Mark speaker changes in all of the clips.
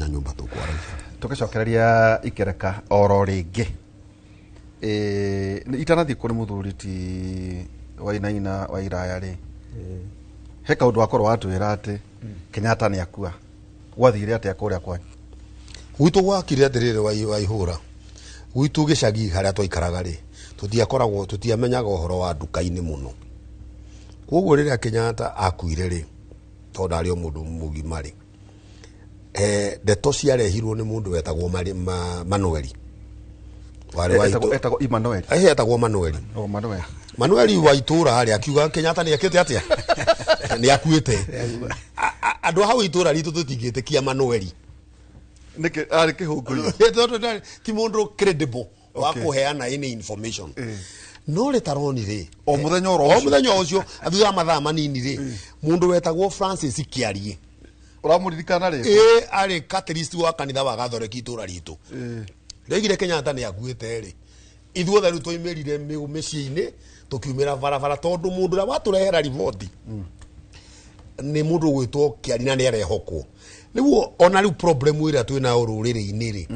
Speaker 1: nginya nyũmba tũkwaragia.
Speaker 2: Tũgĩcokereria ikereka oro rĩngĩ. Itanathiĩ kũrĩ mũthuri ti Wainaina wa Iraya rĩ, he kaũndũ wakorwo watwĩra atĩ Kenyatta nĩ akua. Gwathire atĩa kũrĩa kwanyu?
Speaker 1: Gwitũ gwakire atĩrĩrĩ, Waihũra, gwitũ gĩcagi harĩa twaikaraga rĩ, tũtiakoragwo, tũtiamenyaga ũhoro wa nduka-inĩ mũno. Koguo rĩrĩa Kenyatta akuire rĩ, tondũ ndarĩ o mũndũ mũgima rĩ, ndeto ciarehirwo nĩ mũndũ wetagwo Manueli. Warĩ wa
Speaker 2: Etagwo Emmanuel.
Speaker 1: Etagwo Manueli.
Speaker 2: O Manuel.
Speaker 1: Manueli wa itũra rĩ, akiuga Kenyatta nĩ ekĩte atĩa, nĩ akuĩte. Andũ a hau itũra ritũ tũtingĩtĩkia Manueli.
Speaker 2: Nĩkĩ arĩ kĩhũngũ-inĩ?
Speaker 1: Tondũ ti mũndũ credible wa kũheana any information. No rĩtaroni rĩ,
Speaker 2: O mũthenya oro
Speaker 1: o
Speaker 2: ũcio.
Speaker 1: Mũthenya ũcio, thutha wa mathaa manini rĩ, mũndũ wetagwo Francis Kĩarie.
Speaker 2: Ũramũririkana rĩ?
Speaker 1: Ĩ, arĩ catechist wa kanitha wa Gathoreki itũra ritũ. Rĩoigire Kenyatta nĩ akuĩte rĩ, ithuothe rĩu twaimĩrire mĩciĩ-inĩ, tũkiumĩra barabara, tondũ mũndũ ũrĩa watũrehera riboti nĩ mũndũ ũgwĩtwo Kĩari na nĩ arehokwo. Rĩu ona rĩu problem ĩrĩa twĩ nayo rũrĩrĩ-inĩ rĩ,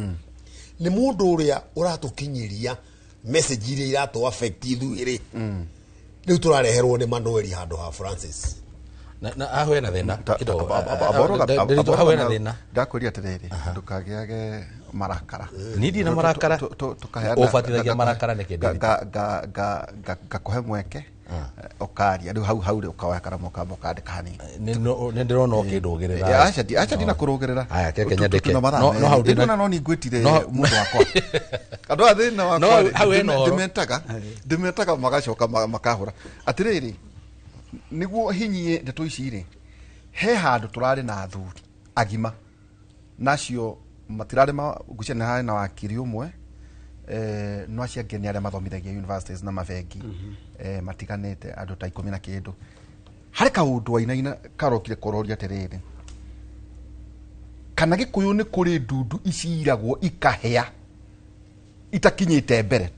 Speaker 1: nĩ mũndũ ũrĩa ũratũkinyĩria message iria iratũ affect ithuĩ rĩ, rĩu tũrareherwo nĩ Manueli handũ ha Francis.
Speaker 3: Na hau hena thĩna kidogo. Ndĩritũ, hau hena thĩna.
Speaker 2: Ndakwĩria atĩrĩrĩ, ndũkagĩage marakara.
Speaker 3: Niĩ ndirĩ na marakara.
Speaker 2: Tũkaheana
Speaker 3: Ũbatithagia marakara nĩkĩ, Ndĩritũ?
Speaker 2: Ngakũhe mweke ũkaria. Rĩu hau rĩ, ũkoya karamu ũkamba ũkandĩka hanini.
Speaker 3: Nĩ ndĩrona ũkĩndũgĩrĩra.
Speaker 2: Aca, ndina kũrũgĩrĩra.
Speaker 3: Aya, keke nyandĩke. No hau ndĩna-
Speaker 2: No ningwĩtire
Speaker 3: No-
Speaker 2: mũndũ wakwa, andũ aya thĩna
Speaker 3: No,
Speaker 2: wakwa rĩ,
Speaker 3: hau hena ũhoro.
Speaker 2: ndĩmetaga magacoka makahũra atĩrĩrĩ, nĩguo hinyie ndeto ici rĩ, he handũ tũrarĩ na athuri agima nacio matirarĩ ngwĩciria nĩ harĩ na wakiri ũmwe, no acio angĩ nĩ arĩa mathomithagia universities na mabengi, matiganĩte, andũ ta 10 na kĩndũ. Harĩ kaũndũ Wainaina karokire kororia atĩrĩrĩ, kana Gĩkũyũ nĩ kũrĩ ndundu iciragwo ikahĩa itakinyĩte mbere.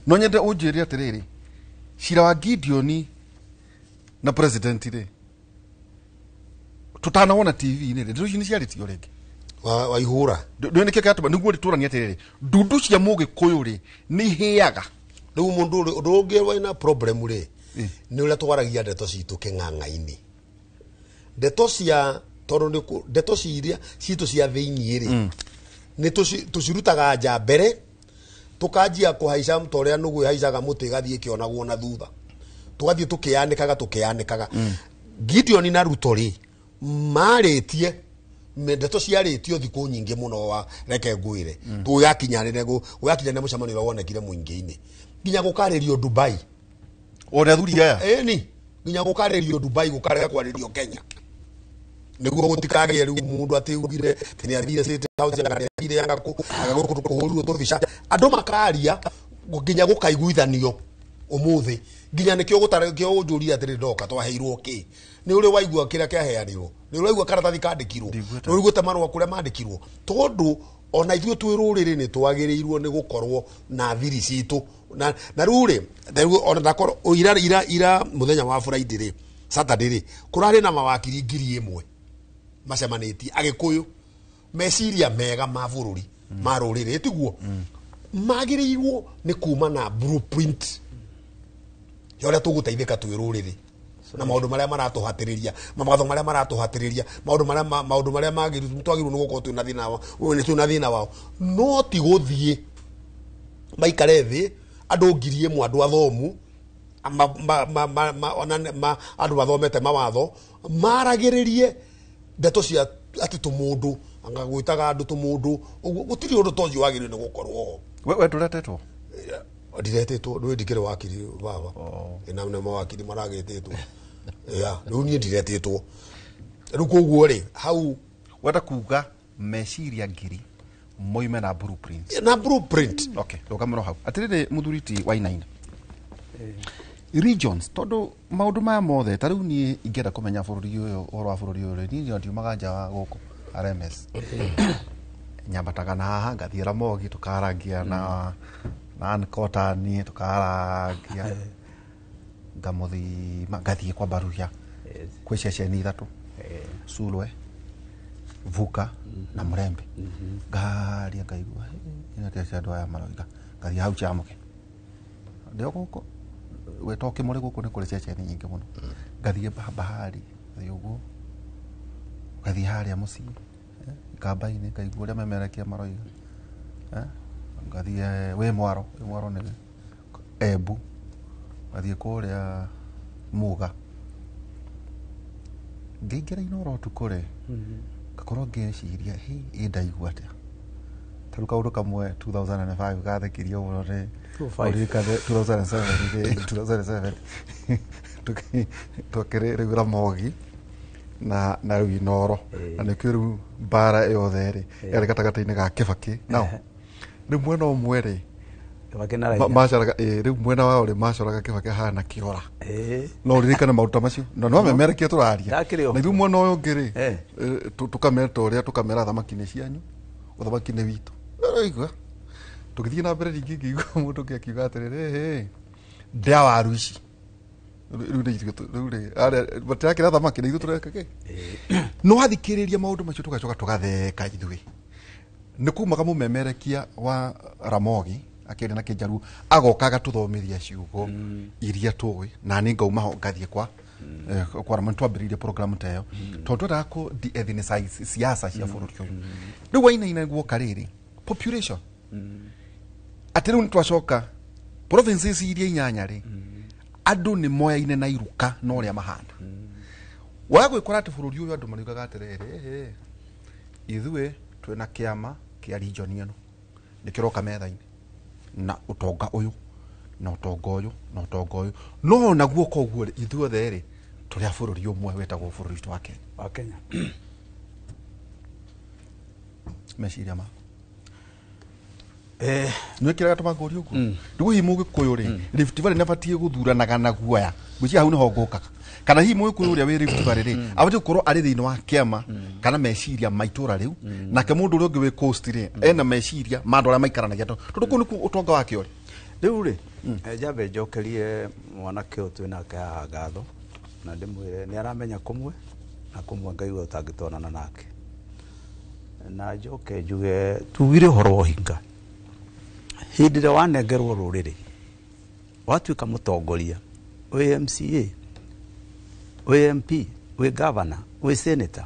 Speaker 2: No nyende ũnjĩre atĩrĩrĩ, cira wa Gideon na president rĩ, tũtanawona TV-inĩ rĩ, ndeto ici nĩ ciarĩtio rĩngĩ?
Speaker 1: Waihũra.
Speaker 2: Ndũ nĩkĩo kĩratũma nĩguo tũranie atĩrĩrĩ, ndundu cia Mũgĩkũyũ rĩ, nĩ ihĩaga.
Speaker 1: Rĩu mũndũ ũndũ ũngĩ wĩna problem rĩ, nĩ ũrĩa twaragia ndeto citũ kĩng'ang'a-inĩ, ndeto cia, tondũ nĩ ndeto ciria citũ cia thĩiniĩ rĩ, nĩ tũcirutaga nja mbere, tũkanjia kũhaica ta ũrĩa nũgũ ĩhaicaga mũtĩ, ĩgathiĩ ĩkĩonagwo na thutha, tũgathiĩ tũkĩanĩkaga tũkĩanĩkaga. Gideon na Ruto rĩ, marĩtie ndeto ciarĩtio thikũ nyingĩ mũno. Wa reke ngwĩre, tũgakinyanĩre gũgakinyanĩre mũcemanio ũrĩa wonekire mũingĩ-inĩ, nginya gũkarĩrio Dubai.
Speaker 2: Ona athuri aya?
Speaker 1: Ĩni, nginya gũkarĩrio Dubai, gũkarega kwarĩrio Kenya, nĩguo gũtikagĩe rĩu mũndũ atĩ ugire atĩ nĩ athire State House, anga nĩ athire, anga kũ, anga gũkũ kũhũrirwo tũbica, andũ makaria nginya gũkaiguithanio ũmũthĩ, nginya nĩkĩo gũtarĩ kĩo ũnjũria atĩrĩ, ndoka twaheirwo kĩ? Nĩ ũrĩ waigua kĩrĩa kĩaheanirwo? Nĩ ũraigua karatathi kandĩkirwo?
Speaker 2: Ndiguĩte.
Speaker 1: Nĩ ũiguĩte marũa kũrĩa mandĩkirwo? Tondũ ona ithuĩ twĩ rũrĩrĩ nĩ twagĩrĩirwo nĩ gũkorwo na thiri citũ, na rĩu rĩ, rĩu ona ndakorwo ira mũthenya wa Friday rĩ, Saturday rĩ, kũrarĩ na mawakiri 1000 macemanĩtie, Agĩkũyũ, meciria mega ma bũrũri, ma rũrĩrĩ, tiguo magĩrĩirwo nĩ kuma na blueprint ya ũrĩa tũgũteithĩka twĩ rũrĩrĩ na maũndũ marĩa maratũhatĩrĩria, mawatho marĩa maratũhatĩrĩria, maũndũ marĩa magĩrĩirwo, twagĩrĩirwo nĩ gũkorwo twĩna thĩna wa nĩ twĩna thĩna wao. No ti gũthiĩ maikare thĩ andũ 1000, andũ athomu, ona andũ mathomete mawatho, maragĩrĩrie ndeto cia atĩ tũmũndũ, anga gwĩtaga andũ tũmũndũ ũguo. Gũtirĩ ũndũ ta ũcio wagĩrĩirwo nĩ gũkorwo ho.
Speaker 2: We ndũretetwo?
Speaker 1: Ndiretĩtwo. Ndũĩ ndikĩrĩ wakiri, baba. Na nĩ mawakiri maragĩtĩtwo ya rĩu, niĩ ndiretĩtwo rĩu. Koguo rĩ, hau
Speaker 2: Wenda kuga meciria 1000 moime na blueprint?
Speaker 1: Na blueprint.
Speaker 2: Okay, rũgamĩro hau. Atĩrĩrĩ, mũthuri ti Wainaina, regions, tondũ maũndũ maya mothe, ta rĩu niĩ ingĩenda kũmenya bũrũri ũyũ, ũhoro wa bũrũri ũyũ rĩ, niĩ ndiumaga nja wa gũkũ RMS, nyambataga na haha ngathiĩ Ramogi, tũkarangia na Ankotani, tũkarangia ngamũthima, ngathiĩ kwa Baruya, kwĩ ceceni ithatũ, Sulwe. Vuka na Murembe ngaria ngaigua ina tia andũ aya maroiga ngathiĩ hau Kyamuke ndĩo gũkũ weta ũkĩmũrĩ gũkũ nĩ kũrĩ ceceni nyingĩ mũno ngathiĩ bahari ngathiĩ ũguo ngathiĩ harĩa mũciĩ Kamba-inĩ ngaigua ũrĩa memerekia maroiga ngathiĩ wĩ mwaro nĩ Embu ngathiĩ kũrĩa Muga ngĩingĩra Inooro ũtukũ rĩ ngakorwo ngĩciria ĩ ndaigua atĩa ta rĩu kaũndũ kamwe 2005 gathekirie mũno nĩ ũririkane 2007 twakĩrĩ rĩu Ramogi na rĩu Inooro na nĩkĩo rĩu mbara yothe rĩ yarĩ gatagatĩ-inĩ ga Kĩbakĩ nao rĩu mwena ũmwe rĩ macoraga rĩu mwena wao rĩ macoraga Kĩbakĩ ahana kĩora no ũririkane maũndũ ta macio na no memerekia tũraria na ithuĩ mwena ũyũ ũngĩ rĩ tũkamera ta ũrĩa tũkamera thamaki nĩ cianyu ũthamaki nĩ witũ ũraigua tũgĩthiĩ na mbere rĩngĩ ngĩigua mũndũ ũngĩ akiuga atĩrĩrĩ ndĩa waru ici rĩu nĩ ithuĩ rĩu rĩ matirakĩra thamaki nĩ ithuĩ tũreka kĩ no athikĩrĩria maũndũ macio tũgacoka tũgatheka ithuĩ nĩ kumaga mũmemerekia wa Ramogi akĩaria na Kĩnjaruo agoka agatũthomithia ciugo iria tũĩ na niĩ ngauma ho ngathiĩ kwa kwa Ramogi twambĩrĩirie program ta ĩyo tondũ twendaga kũ de-ethnicize siasa cia bũrũri ũyũ rĩu wainaina guoka rĩrĩ population atĩ rĩu nĩtwacoka provinces iria inyanya rĩ andũ nĩ moyaine na iruka na ũrĩa mahana waga gwĩkora atĩ bũrũri ũyũ andũ mariugaga atĩrĩrĩ ithuĩ twĩna kĩama kĩa region ĩno nĩkĩroka metha-inĩ na ũtonga ũyũ na ũtonga ũyũ na ũtonga ũyũ no naguo koguo rĩ ithuothe rĩ tũrĩ a bũrũri ũmwe wĩtagwo bũrũri witũ wa Kenya
Speaker 4: wa Kenya
Speaker 2: meciria maku nĩwĩkĩraga tũmangũri ũguo rĩu hihi mũgĩkũyũ rĩ Rift Valley nĩabatiĩ gũthuranaga na guoya ngwĩciria hau nĩho ngũkaga kana hihi mũgĩkũyũ ũrĩa wĩ Rift Valley rĩ abatiĩ gũkorwo arĩ thĩinĩ wa kĩama kana meciria ma itũra rĩu nake mũndũ ũrĩa ũngĩ wĩ coast rĩ ena meciria ma andũ arĩa maikaranagia tondũ kũu nĩkuo ũtonga wake ũrĩ
Speaker 4: rĩu rĩ njambe njokerie mwanake ũyũ twĩ nake haha ngatho na ndĩmwĩre nĩ aramenya kũmwe na kũmwe ngaigua ũtangĩtonana nake na njoke njuge tugire ũhoro wa ũhinga hĩndĩ ĩrĩa wanengerwo rũrĩrĩ watuĩka mũtongoria wĩ MCA wĩ MP wĩ governor wĩ senator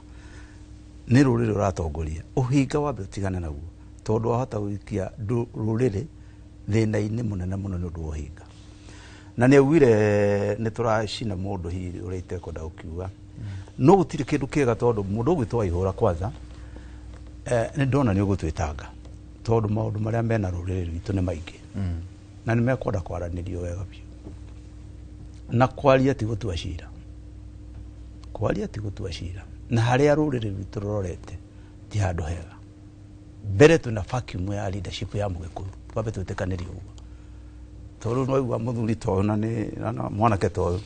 Speaker 4: nĩ rũrĩrĩ ũratongoria ũhinga wambe ũtigane naguo tondũ wahota gũikia rũrĩrĩ thĩna-inĩ mũnene mũno nĩ ũndũ wa ũhinga na nĩ augire nĩ tũracina mũndũ hihi ũrĩa itekwenda gũkiuga no gũtirĩ kĩndũ kĩega tondũ mũndũ ũgwĩtwo Waihũra kwanza nĩ ndona nĩ ũgũtwĩtanga tondũ maũndũ marĩa mena rũrĩrĩ rwitũ nĩ maingĩ na nĩ mekwenda kwaranĩrio wega biũ na kwaria ti gũtua cira kwaria ti gũtua cira na harĩa rũrĩrĩ rwitũ rũrorete ti handũ hega mbere twĩna vacuum ya leadership ya mũgĩkũyũ twambe twĩtĩkanĩrie ũguo tondũ no igua mũthuri ta ũyũ na nĩ mwanake ta ũyũ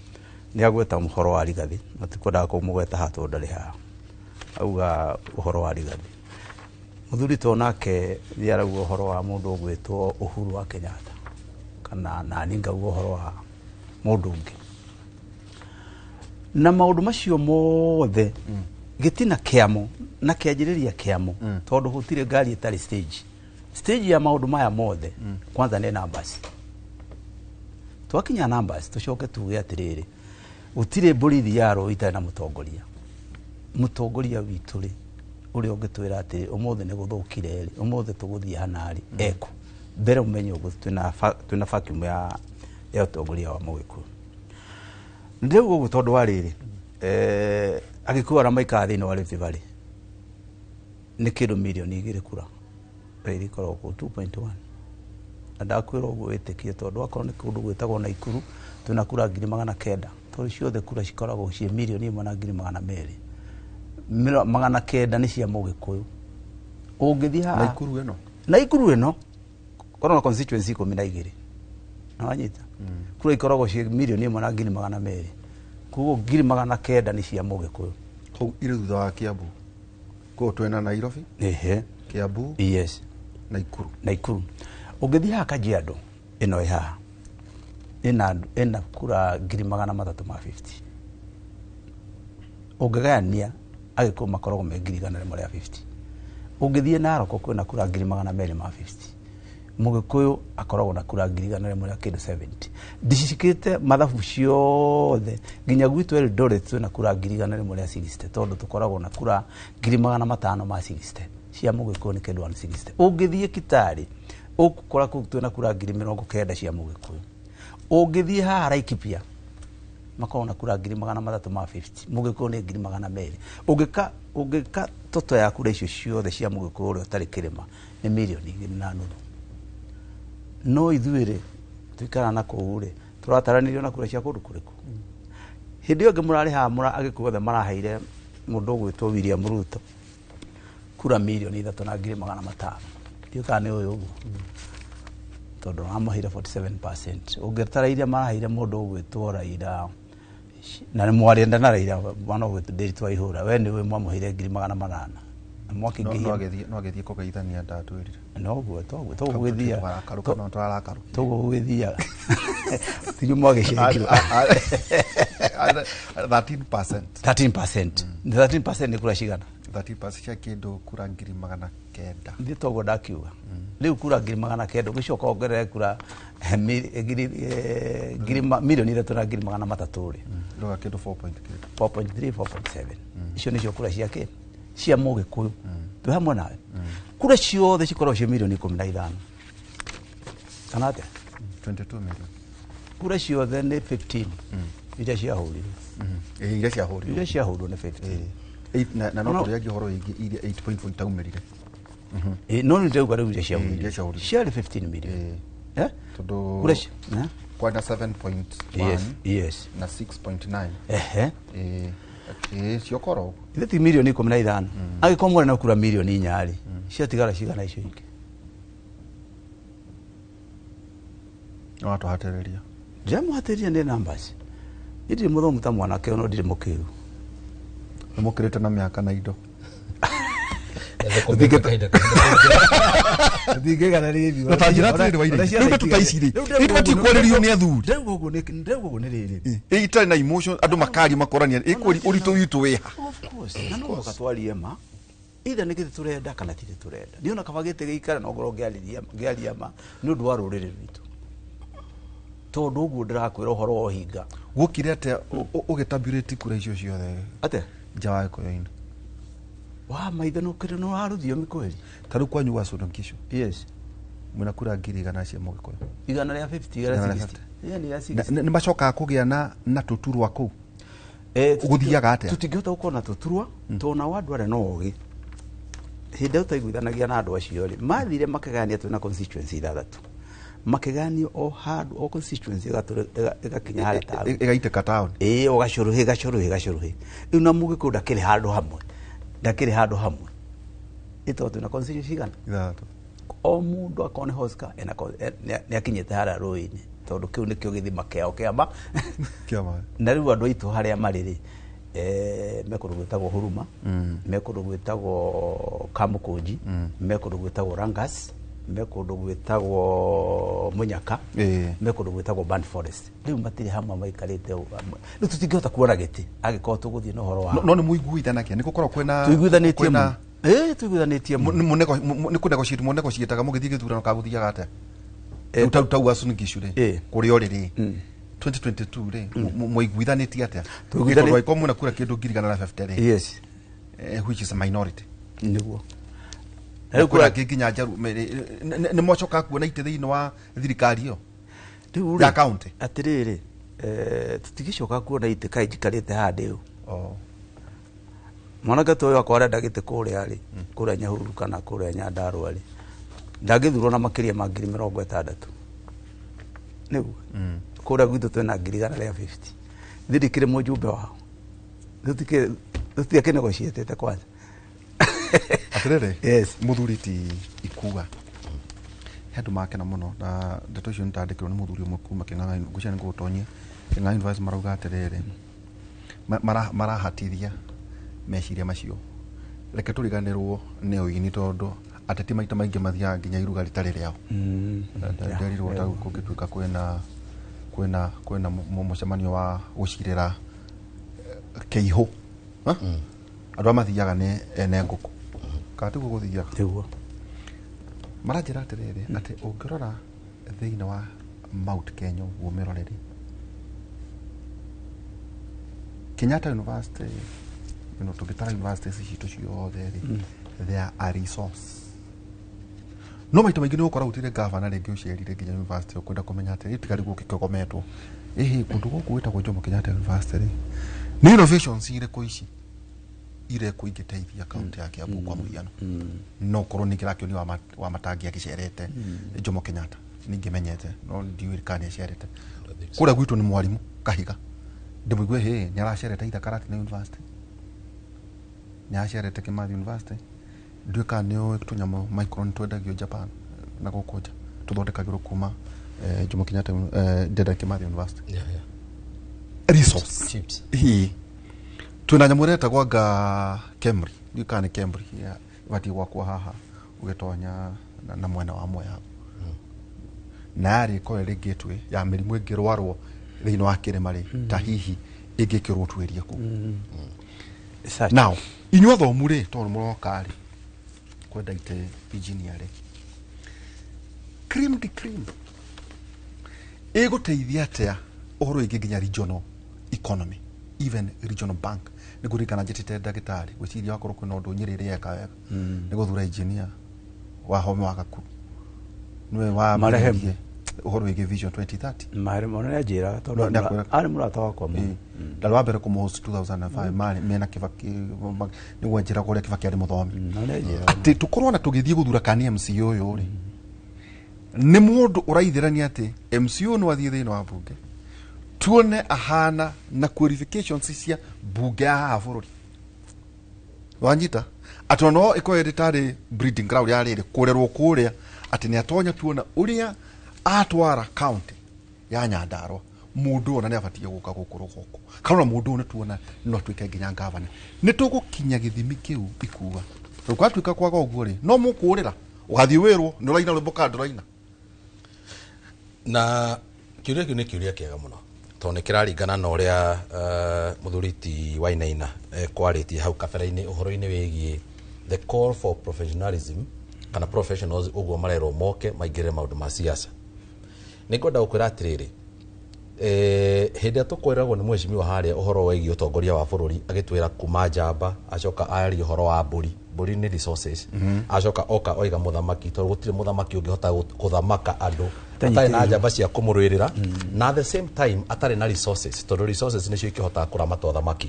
Speaker 4: nĩ agweta ũhoro wa Rigathi na tikwendaga kũmũgweta haha tondũ ndarĩ haha auga ũhoro wa Rigathi mũthuri ta ũyũ nake nĩ arauga ũhoro wa mũndũ ũgwĩtwo Uhuru wa Kenyatta kana nani ngauga ũhoro wa mũndũ ũngĩ na maũndũ macio mothe gĩtina kĩamo na kĩanjĩrĩria kĩamo tondũ gũtirĩ ngari ĩtarĩ stage stage ya maũndũ maya mothe kwanza nĩ numbers twakinya numbers tũcoke tuge atĩrĩrĩ gũtirĩ mbũri ithiaga rũĩ itarĩ na mũtongoria mũtongoria witũ rĩ ũrĩa ũngĩtwĩra atĩ ũmũthĩ nĩ gũthũkire rĩ ũmũthĩ tũgũthiĩ hana rĩ eko mbere ũmenye ũguo twĩna vacuum ya ũtongoria wa mũgĩkũyũ ndĩrauga ũguo tondũ wa rĩrĩ agĩkũyũ arĩa maikaraga thĩinĩ wa Rift Valley nĩ kĩndũ mirioni 2 kura ĩrĩa ikoragwo kũu 2.1 na ndakwĩra ũguo wĩtĩkie tondũ akorwo nĩ kũndũ gwĩtagwo Naikuru twĩna kura 900,000 tondũ ciothe kura cikoragwo ciĩ mirioni 1 na 200,000 900 nĩ cia mũgĩkũyũ ũngĩthiĩ haha
Speaker 2: Naikuru ĩno
Speaker 4: Naikuru ĩno korwo na constituency 12 na wanyita kura ikoragwo ciĩ mirioni 1 na 200,000 koguo 900,000 nĩ cia mũgĩkũyũ
Speaker 2: kũu irĩ thutha wa Kiambu kũu twĩna Nairobi
Speaker 4: ehe
Speaker 2: Kiambu
Speaker 4: yes
Speaker 2: Naikuru
Speaker 4: Naikuru ũngĩthiĩ haha Kajiado ĩno ĩ haha ĩna kura 350,000 ũngĩgayania Agĩkũyũ makoragwo me 150,000. Ũngĩthiĩ Narok kwĩna kura 250,000. Mũgĩkũyũ akoragwo na kura 170,000. Ndicikĩte mathabu ciothe nginya gwitũ Eldoret twĩna kura 160,000 tondũ tũkoragwo na kura 560,000 cia mũgĩkũyũ nĩ kĩndũ 160. Ũngĩthiĩ Kitale ũgũkora kũu twĩna kura 90,000 cia mũgĩkũyũ. Ũngĩthiĩ haha Laikipia makoragwo na kura 350,000, mũgĩkũyũ nĩ 200,000. Ũngĩka toto ya kura icio ciothe cia mũgĩkũyũ ũrĩa ũtarĩ kĩrĩma nĩ 2.5 million. No ithuĩ rĩ tuikara na kũu rĩ tũrataranĩrio na kura cia kũndũ kũrĩkũ? Hĩndĩ ĩyo ĩngĩ mũrarĩ haha agĩkũyũ othe maraheire mũndũ ũgwĩtwo William Ruto kura 3,500,000. Ndiũĩ kana nĩ ũyũ ũguo tondũ maramũheire 47%. Ũngĩtara iria maraheire mũndũ ũgwĩtwo Raila na nĩ mwarĩenda na Raila mwana ũgwĩtwo Ndiritu Waihũra we nĩ ũĩ mwamũheire 800,000 na mwakĩingĩhia
Speaker 2: no agĩthiĩ kũgeithania ndatwĩrire.
Speaker 4: Noguo toguo toguo gũgĩthiaga.
Speaker 2: Karuka no tũrarakaruka.
Speaker 4: Toguo gũgĩthiaga tinyu mwagĩcekirwo.
Speaker 2: 13%.
Speaker 4: 13%. 13% nĩ kura cigana?
Speaker 2: 13% cia kĩndũ kura 900,000.
Speaker 4: Nĩ toguo ndakiuga rĩu kura 900,000 ũgĩcoka wongerere kura 3,300,000 rĩ
Speaker 2: Ndauga kĩndũ 4 point kĩndũ.
Speaker 4: 4.3 4.7 icio nĩcio kura cia kĩ cia mũgĩkũyũ twĩ hamwe nawe. Kura ciothe cikoragwo ciĩ 15 million kana atĩa?
Speaker 2: 22 million.
Speaker 4: Kura ciothe nĩ 15 iria ciahũrirwo.
Speaker 2: Ĩĩ, iria ciahũrirwo.
Speaker 4: Iria ciahũrirwo nĩ 15.
Speaker 2: Eight, na no
Speaker 4: No.
Speaker 2: tũrĩangia ũhoro wĩgiĩ iria 8.4 itaumĩrire.
Speaker 4: Ĩ, no nĩ ndĩrauga rĩu iria
Speaker 2: Ĩ, iria
Speaker 4: ciahũrirwo
Speaker 2: ciahũrirwo.
Speaker 4: ciarĩ 15 million.
Speaker 2: Ĩ.
Speaker 4: Eh?
Speaker 2: Tondũ
Speaker 4: kura eh?
Speaker 2: kwarĩ na 7.1
Speaker 4: Yes.
Speaker 2: na 6.9.
Speaker 4: Ehe.
Speaker 2: Ĩ, ĩ, ciokorwo ũguo.
Speaker 4: Ithe ti 15 million angĩkorwo mwarĩ na kura 4 million rĩ ciatigara cigana icio ingĩ?
Speaker 2: No watũhatĩrĩria.
Speaker 4: Ndĩramũhatĩrĩria nĩ numbers. Niĩ ndirĩ mũthomu ta mwanake ũyũ, no ndirĩ mũkĩru.
Speaker 2: Nĩ mũkĩrĩte na mĩaka na indo. Na ta njĩra atĩrĩrĩ Wairegi, rĩu ndeto ta ici rĩ, rĩu tũbatiĩ kwarĩrio nĩ athuri.
Speaker 4: Ndĩrauga ũguo nĩ rĩrĩ.
Speaker 2: Ĩ, itarĩ na emotion andũ makaria makorania ĩkwĩri ũritũ witũ wĩha.
Speaker 4: Of course, na no mũhaka twarie ma either nĩ gĩtĩ tũrenda kana tirĩ tũrenda. Niĩ ona kaba gĩtĩ gĩikare no ngorwo ngĩaria ma nĩ ũndũ wa rũrĩrĩ rwitũ tondũ ũguo ndĩrakwĩra ũhoro wa ũhinga.
Speaker 2: Gũkire atĩa ũgĩtabulate kura icio ciothe
Speaker 4: atĩa
Speaker 2: nja wa gĩkũyũ-inĩ?
Speaker 4: Wa maitho nĩ ũkĩrĩ nĩ wa rũthiomi kweri.
Speaker 2: Ta rĩu kwanyu gwa Sudan Kishu
Speaker 4: yes
Speaker 2: mwĩna kura 100,000 cia mũgĩkũyũ.
Speaker 4: 150, igana
Speaker 2: 150.
Speaker 4: 60. Igana rĩa
Speaker 2: Na-
Speaker 4: 60.
Speaker 2: nĩ macokaga kũgĩa na tũturwa kũu?
Speaker 4: Eh,
Speaker 2: Gũthiaga atĩa?
Speaker 4: Tũtingĩhota gũkorwo na tũturwa tondũ nao andũ arĩa no ogĩ hĩndĩ ĩyo twaiguithanagia na andũ acio rĩ mathire makĩgayania twĩna constituency ithathatũ makĩgayanio o handũ o constituency ĩgakinya harĩa taũni.
Speaker 2: Ĩgaitĩka taũni.
Speaker 4: Ĩĩ, o gacũrũhĩ gacũrũhĩ gacũrũhĩ rĩu na mũgĩkũyũ ndakĩrĩ handũ hamwe, ndakĩrĩ handũ hamwe ĩtondũ twĩna constituency cigana?
Speaker 2: Ithathatũ.
Speaker 4: O mũndũ akorwo nĩ Oscar ena nĩ akinyĩte harĩa rũĩ-inĩ tondũ kĩu nĩkĩo gĩthima kĩao kĩama.
Speaker 2: Kĩa maĩ.
Speaker 4: Na rĩu andũ aitũ harĩa marĩ rĩ me kũndũ gwĩtagwo Huruma, me kũndũ gwĩtagwo Kamũkũnji, me kũndũ gwĩtagwo Rangas, me kũndũ gwĩtagwo Mũnyaka, me kũndũ gwĩtagwo Burnt Forest. Rĩu matirĩ hamwe maikarĩte ũũ hamwe. Rĩu tũtingĩhota kuona gĩtĩ angĩkorwo tũgũthiĩ na ũhoro wa
Speaker 2: No nĩ mũiguithanagia nĩ gũkorwo kwĩna
Speaker 4: tũiguithanĩtie
Speaker 2: kwĩna
Speaker 4: mũno. Ĩĩ, tũiguithanĩtie mũno.
Speaker 2: Nĩ kũnegotiate mũnegotiataga mũgĩthiĩ gĩthurano kana gũthiaga atĩa? Rĩu tau Uasin Gishu rĩ kũrĩa ũrĩ rĩ 2022 rĩ mwaiguithanĩtie atĩa? Tondũ angĩkorwo mwĩna kura kĩndũ 150,000 rĩ which is a minority.
Speaker 4: Nĩguo.
Speaker 2: Na
Speaker 4: Rĩu
Speaker 2: kwĩna
Speaker 4: kura
Speaker 2: angĩ nginya njaru nĩ mwacokaga kuona itĩ thĩinĩ wa thirikari ĩyo
Speaker 4: rĩu
Speaker 2: ya
Speaker 4: rĩ
Speaker 2: county?
Speaker 4: Atĩrĩrĩ, tũtingĩcoka kuona itĩ kaĩ njikarĩte haha ndĩ ũ. Mwanake ta ũyũ akwa arenda gĩtĩ kũrĩa rĩ kũrĩa Nyahururu kana kũrĩa Nyandarũa rĩ ndangĩthurwo na makĩria ma 60,000 nĩguo kũrĩa gwitũ twĩna 150,000. Ithuĩ ndikĩrĩ mũjumbe wao, tũtiakĩnegotiatĩte kwanza.
Speaker 2: Atĩrĩrĩ,
Speaker 4: Yes.
Speaker 2: mũthuri ti ikuga he andũ makena mũno na ndeto icio nĩtandĩkĩrwo nĩ mũthuri ũmwe kuma Kĩng'ang'a ngwĩciria nĩ ngũgũtonyia Kĩng'ang'a University marauga atĩrĩrĩ marahatithia meciria macio reke tũriganĩrwo nĩ ũini tondũ ateti maita maingĩ mathiaga nginya iruga rĩtarĩ rĩao. Nderirwo ta kũngĩtuĩka kwĩna mũcemanio wa gũcirĩra kĩihũ. Ha? Andũ arĩa mathiaga nĩ ene ngũkũ. Kana tiguo gũthiaga?
Speaker 4: Nĩguo.
Speaker 2: Maranjĩra atĩrĩrĩ, atĩ ũngĩrora thĩinĩ wa Mount Kenya ũguo mĩrore rĩ, Kenyatta University, tũngĩtara universities citũ ciothe rĩ, they are a resource. No maita maingĩ nĩ ũgũkora gũtirĩ gavana rĩngĩ ũcerire nginya university ũkwenda kũmenya atĩrĩ tiga rĩu gũkĩgometwo ĩhĩ kũndũ gũkũ gwĩtagwo Jomo Kenyatta University rĩ, nĩ innovations irĩkũ ici irekwo ingĩteithia kaunti ya Kiambu kwa mũhiano. No korwo nĩ kĩrakĩonio wa matangi agĩcerete Jomo Kenyatta ningĩmenyete, no ndiũĩ kana nĩ acerete kũrĩa gwitũ. Nĩ mwarimũ Kahiga ndĩmũigue hĩ nĩ aracerete Itha Karatina University, nĩ aracerete Kimathi University. Ndiũĩ kana nĩ ũĩ tũnyamũ micron twendagio Japan na gũkũ nja tũthondekagĩrwo kuma Jomo Kenyatta, Dedan Kimathi University. Resource.
Speaker 3: Chips.
Speaker 2: Hii twina nyamũ ĩretagwo anga Kemri, ndiũĩ kana nĩ Kemri ĩbatiĩ gwakwo haha ũgĩtonya na mwena wa Mwea na yarĩ ĩkorwo ĩrĩ gateway ya mĩrimũ ĩngĩrwarwo thĩinĩ wa kĩrĩma rĩ, ta hihi ĩngĩkĩrwo tuĩrie kũu.
Speaker 4: Research.
Speaker 2: Now inyuĩ athomu rĩ, tondũ mũroka rĩ kwenda ite engineer rĩ, cream de cream ĩgũteithia atĩa ũhoro wĩgiĩ nginya regional economy, even regional bank? Nĩ ngũririkana njĩtĩte ndagĩtarĩ gwĩciria wakorwo kwĩna ũndũ Nyĩrĩ ĩrĩ eka wega nĩ gũthura engineer wa home wa Gakuru nĩwe wa
Speaker 4: Marehemu.
Speaker 2: ũhoro wĩgiĩ Vision 2030.
Speaker 4: Marehemu ona nĩanjĩraga tondũ
Speaker 2: No, nĩakwĩraga.
Speaker 4: arĩ mũrata wakwa mũno.
Speaker 2: Ndarĩ wa mbere kũmũhost 2005 marĩ mena Kibaki, nĩguo njĩraga ũrĩa Kibaki arĩ mũthomi.
Speaker 4: Na nĩanjĩraga.
Speaker 2: Atĩ tũkorwo na tũgĩthiĩ gũthura kana MC ũyũ rĩ, nĩ mũndũ ũraithĩrania atĩ MC ũyũ no athiĩ thĩinĩ wa bunge tuone ahana na qualifications cia bunge ya haha bũrũri wanyita, atĩ no ĩkorwo ĩrĩ tarĩ breeding ground ya rĩrĩ kũrerwo kũrĩa, atĩ nĩ atonya tuona ũrĩa atwara county ya Nyandarua, mũndũ ona nĩ abatiĩ gũka gũkũ rũgongo, kana ona mũndũ ũyũ nĩ tuona no atuĩke nginya gavana. Nĩ tũgũkinya gĩthimi kĩu ikuga rĩu gwatuĩka kwaga ũguo rĩ, no mũkũrĩra ũgathiĩ wĩrwo nĩ ũraina rwĩmbo kana ndũraina.
Speaker 3: Na kiuria kiu nĩ kiuria kĩega mũno tondũ nĩ kĩraringana na ũrĩa mũthuri ti Wainaina kwarĩtie hau kabere-inĩ ũhoro-inĩ wĩgiĩ the call for professionalism kana professionals ũguo marerwo moke maingĩrĩre maũndũ ma siasa. Nĩ ngwenda gũkwĩra atĩrĩrĩ, hĩndĩ ĩrĩa tũkwĩragwo nĩ mheshimiwa harĩa ũhoro wĩgiĩ ũtongoria wa bũrũri, agĩtwĩra kuma njamba, acoka aria ũhoro wa mbũri, mbũri nĩ resources, acoka oka oiga mũthamaki, tondũ gũtirĩ mũthamaki ũngĩhota gũthamaka andũ atarĩ na njamba cia kũmũrũĩrĩra na at the same time atarĩ na resources, tondũ resources nĩcio ikĩhotaga kũramata ũthamaki.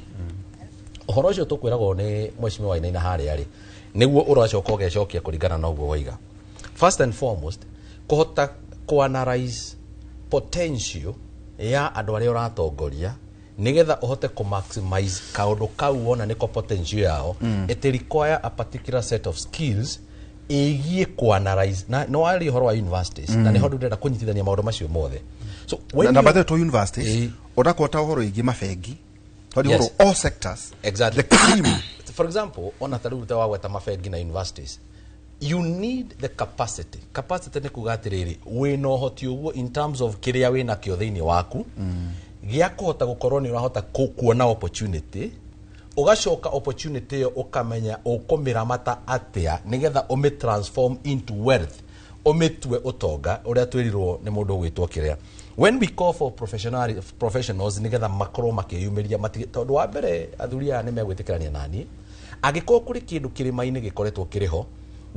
Speaker 3: Ũhoro ũcio tũkwĩragwo nĩ mheshimiwa Wainaina harĩa rĩ, nĩguo ũracoka ũgecokia kũringana na ũguo waiga. First and foremost, kũhota kũanalyze potential ya andũ arĩa ũratongoria nigetha ũhote kũ-maximize kaũndũ kau wona nĩko potential yao, it require a particular set of skills ĩgiĩ kũ-analyze. Na no waria ũhoro wa universities, na nĩho ndĩrenda kũnyitithania maũndũ macio mothe. So when
Speaker 2: na by the way to universities, ũrakwata ũhoro wĩgiĩ mabengi tondũ ũhoro all sectors, the cream.
Speaker 3: For example, ona ta rĩu ta wagweta mabengi na universities, you need the capacity. Capacity nĩ kuga atĩrĩrĩ, wĩna ũhoti ũguo in terms of kĩrĩa wĩna kĩo thĩinĩ waku gĩa kũhota gũkorwo nĩ ũrahota kuona opportunity, ũgacoka opportunity ĩyo ũkamenya ũkũmĩramata atĩa nĩgetha ũmĩ transform into wealth, ũmĩtue ũtonga ũrĩa twĩrirwo nĩ mũndũ ũgwĩtwo kĩrĩa. When we call for professionals nĩgetha makorwo makĩyumĩria tondũ wa mbere athuri aya nĩ megwĩtĩkĩrania naniĩ, angĩkorwo kũrĩ kĩndũ kĩrĩma-inĩ gĩkoretwo kĩrĩ ho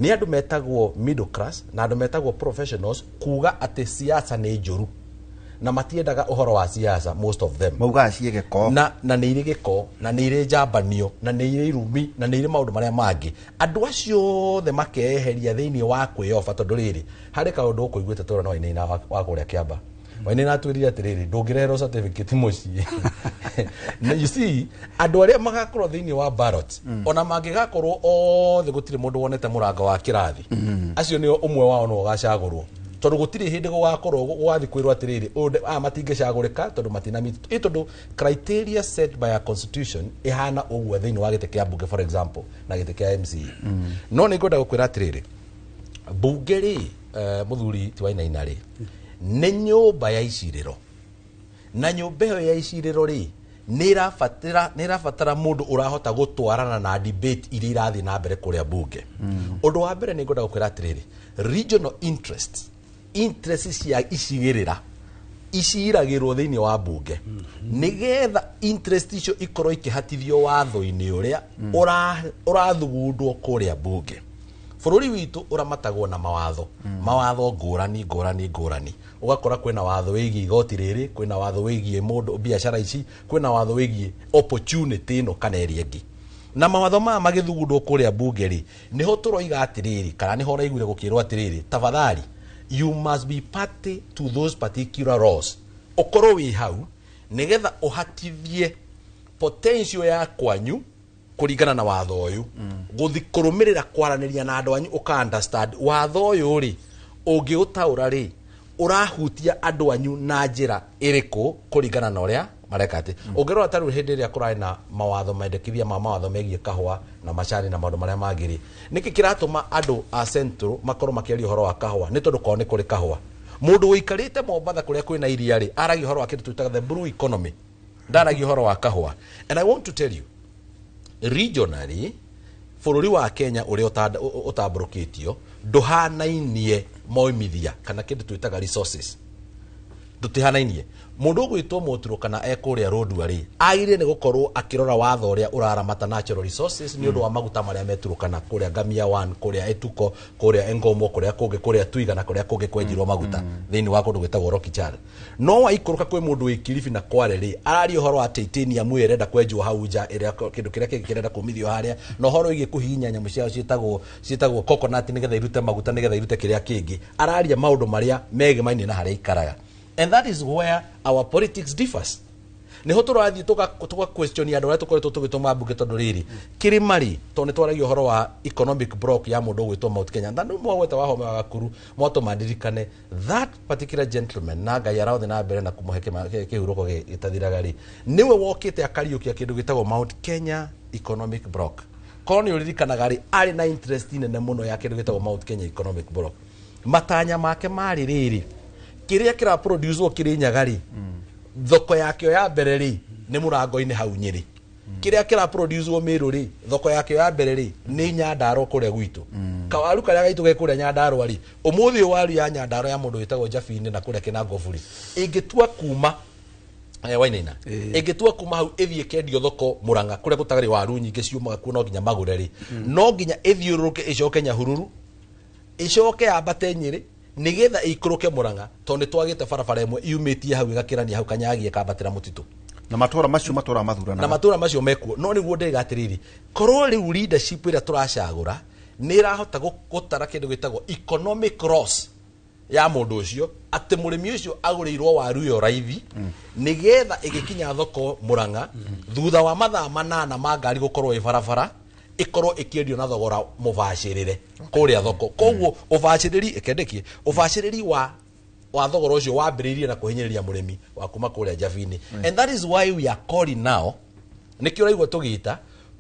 Speaker 3: nĩ andũ metagwo middle class na andũ metagwo professionals kuga atĩ siasa nĩ njũru na matiendaga ũhoro wa siasa, most of them.
Speaker 2: Maugaga ciĩ gĩko.
Speaker 3: Na nĩ irĩ gĩko na nĩ irĩ njambanio na nĩ irĩ irumi na nĩ irĩ maũndũ marĩa mangĩ. Andũ acio othe makeyeheria thĩinĩ wa kwĩyoba, tondũ rĩrĩ harĩ kaũndũ ũkũiguĩte tũrona Wainaina wa kũrĩa Kĩamba. Wainaina atwĩrire atĩrĩrĩ, ndũngĩreherwo certificate mũciĩ. Na you see, andũ arĩa magakorwo thĩinĩ wa ballot, ona mangĩgakorwo othe gũtirĩ mũndũ wonete mũrango wa kĩrathi, acio nĩo ũmwe wao no ũgacagũrwo, tondũ gũtirĩ hĩndĩ gũgakorwo gũgathiĩ kwĩrwo atĩrĩrĩ, ũyũ aya matingĩcagũrĩka tondũ matina meet ĩ, tondũ criteria set by a constitution ĩhana ũguo thĩinĩ wa gĩtĩ kĩa mbunge, for example, na gĩtĩ kĩa MCA. No nĩ ngwenda gũkwĩra atĩrĩrĩ, mbunge rĩ, mũthuri ti Wainaina rĩ, nĩ nyũmba ya icirĩro, na nyũmba ĩyo ya icirĩro rĩ Nĩ ĩrabatara mũndũ ũrahota gũtwarana na debate iria irathiĩ na mbere kũrĩa bunge. Ũndũ wa mbere nĩ ngwenda gũkwĩra atĩrĩrĩ, regional interests, interests cia icigĩrĩra iciragĩrwo thĩinĩ wa bunge, nĩgetha interest icio ikorwo ikĩhatithio watho-inĩ ũrĩa ũrathugundwo kũrĩa bunge. Bũrũri witũ ũramatagwo na mawatho, mawatho ngũrani ngũrani ngũrani. Ũgakora kwĩna watho wĩgiĩ igoti rĩrĩ, kwĩna watho wĩgiĩ mũndũ biacara ici, kwĩna watho wĩgiĩ opportunity ĩno kana ĩrĩa ĩngĩ. Na mawatho maya magĩthugundwo kũrĩa bunge rĩ, nĩho tũroiga atĩrĩrĩ, kana nĩho ũraiguire gũkĩrwo atĩrĩrĩ, tafadhali you must be party to those particular laws. Ũkorwo wĩ hau nĩgetha ũhatithie potential ya kwanyu kũringana na watho ũyũ, gũthi kũrũmĩrĩra kwaranĩria na andũ anyu, ũka understand watho ũyũ rĩ, ũngĩũtaũra rĩ, ũrahutia andũ anyu na njĩra ĩrĩkũ kũringana na ũrĩa mareka atĩ. Ũngĩrora ta rĩu hĩndĩ ĩrĩa kũrarĩ na mawatho, mendekithia ma mawatho megiĩ kahũa na macani na maũndũ marĩa mangĩ rĩ, nĩkĩ kĩratũma andũ a Central makorwo makĩaria ũhoro wa kahũa? Nĩ tondũ kwao nĩ kũrĩ kahũa. Mũndũ ũikarĩte Mombatha kũrĩa kwĩna iria rĩ, aragia ũhoro wa kĩndũ twĩtaga the blue economy, ndaragia ũhoro wa kahũa. And I want to tell you, regionally bũrũri wa Kenya ũrĩa ũtambũrũkĩtio ndũhanainie moimithia kana kĩndũ twĩtaga resources, ndũtihanainie. Mũndũ ũgwĩtwo Mũturo kana ekũrĩa Rũndua rĩ, agĩrĩire nĩ gũkorwo akĩrora watho ũrĩa ũraramata natural resources nĩ ũndũ wa maguta marĩa meturũkana kũrĩa Ngamia 1, kũrĩa Etuko, kũrĩa Engomo, kũrĩa kũngĩ, kũrĩa Twiga na kũrĩa kũngĩ kwenjirwo maguta thĩinĩ wa kũndũ gwĩtagwo Rokichar. No waikũrũka kwĩ mũndũ wĩ Kilifi na Kware rĩ, araria ũhoro wa titanium ĩrĩa ĩrenda kwenjwo hau nja, ĩrĩa kĩndũ kĩrĩa kĩngĩ kĩrenda kũmithio harĩa, na ũhoro wĩgiĩ kũhihinya nyamũ ciao ciĩtagwo coconut nĩgetha irute maguta, nĩgetha irute kĩrĩa kĩngĩ. Araria maũndũ marĩa megemainie na harĩa ikaraga. And that is where our politics differs. Niho tũrathiĩ tũga question andũ arĩa tũkoretwo tũgĩtũma mbunge, tondũ rĩrĩ kĩrĩma rĩ, tondũ nĩ twaragia ũhoro wa economic block ya mũndũ ũgwĩtwo Mount Kenya, na nĩ mwagweta Wahome wa Gakuru, mwatũma ndirikane that particular gentleman, na Ngai arothe na mbere na kũmũhe kĩhurũko gĩtathiraga rĩ, nĩwe wokĩte akariũkia kĩndũ gĩtagwo Mount Kenya economic block. Korwo nĩ ũririkanaga rĩ, arĩ na interest nene mũno ya kĩndũ gĩtagwo Mount Kenya economic block. Matanya make marĩ rĩrĩ, kĩrĩa kĩra produce Kĩrĩnyaga rĩ, thoko yakĩo ya mbere rĩ nĩ mũrango-inĩ hau Nyĩrĩ. Kĩrĩa kĩra produce Mĩrũ rĩ, thoko yakĩo ya mbere rĩ nĩ Nyandarua kũrĩa gwitũ. Kawaru karĩa gaitũ ge kũrĩa Nyandarua rĩ, ũmũthĩ waru ya Nyandarua ya mũndũ wĩtagwo Jabini na kũrĩa Kĩnangobu rĩ, ĩngĩtua kuma Wainaina, ĩngĩtua kuma hau ĩthiĩ kendio thoko Mũrang'a kũrĩa gũtarĩ waru nyingĩ ciumaga kuo, no nginya magũre rĩ, no nginya ĩthiũrũrũke ĩcoke Nyahururu, ĩcoke yambate Nyĩrĩ nĩgetha ĩikũrũke Mũrang'a, tondũ nĩ twagĩte barabara ĩmwe yumĩtie hau ĩgakĩrania hau Kanyagia ĩkambatĩra mũtitũ.
Speaker 2: Na matũra macio matũra mathuranaga.
Speaker 3: Na matũra macio mekuo. No nĩguo ndĩga atĩrĩrĩ, korwo rĩu leadership ĩrĩa tũracagũra nĩ ĩrahota gũtara kĩndũ gĩtagwo economic loss ya mũndũ ũcio, atĩ mũrĩmi ũcio agũrĩirwo waru ĩyo raithi nĩgetha ĩgĩkinya thoko Mũrang'a thutha wa mathaa 8 ma ngari gũkorwo ĩ barabara, ĩkorwo ĩkĩendio na thogora mũbacĩrĩre kũrĩa thoko. Koguo ũbacĩrĩri ĩkendekie, ũbacĩrĩri wa thogora ũcio wambĩrĩirie na kũhinyĩrĩria mũrĩmi wa kuma kũrĩa Jabini. And that is why we are calling now, nĩkĩo ũraigua tũgĩta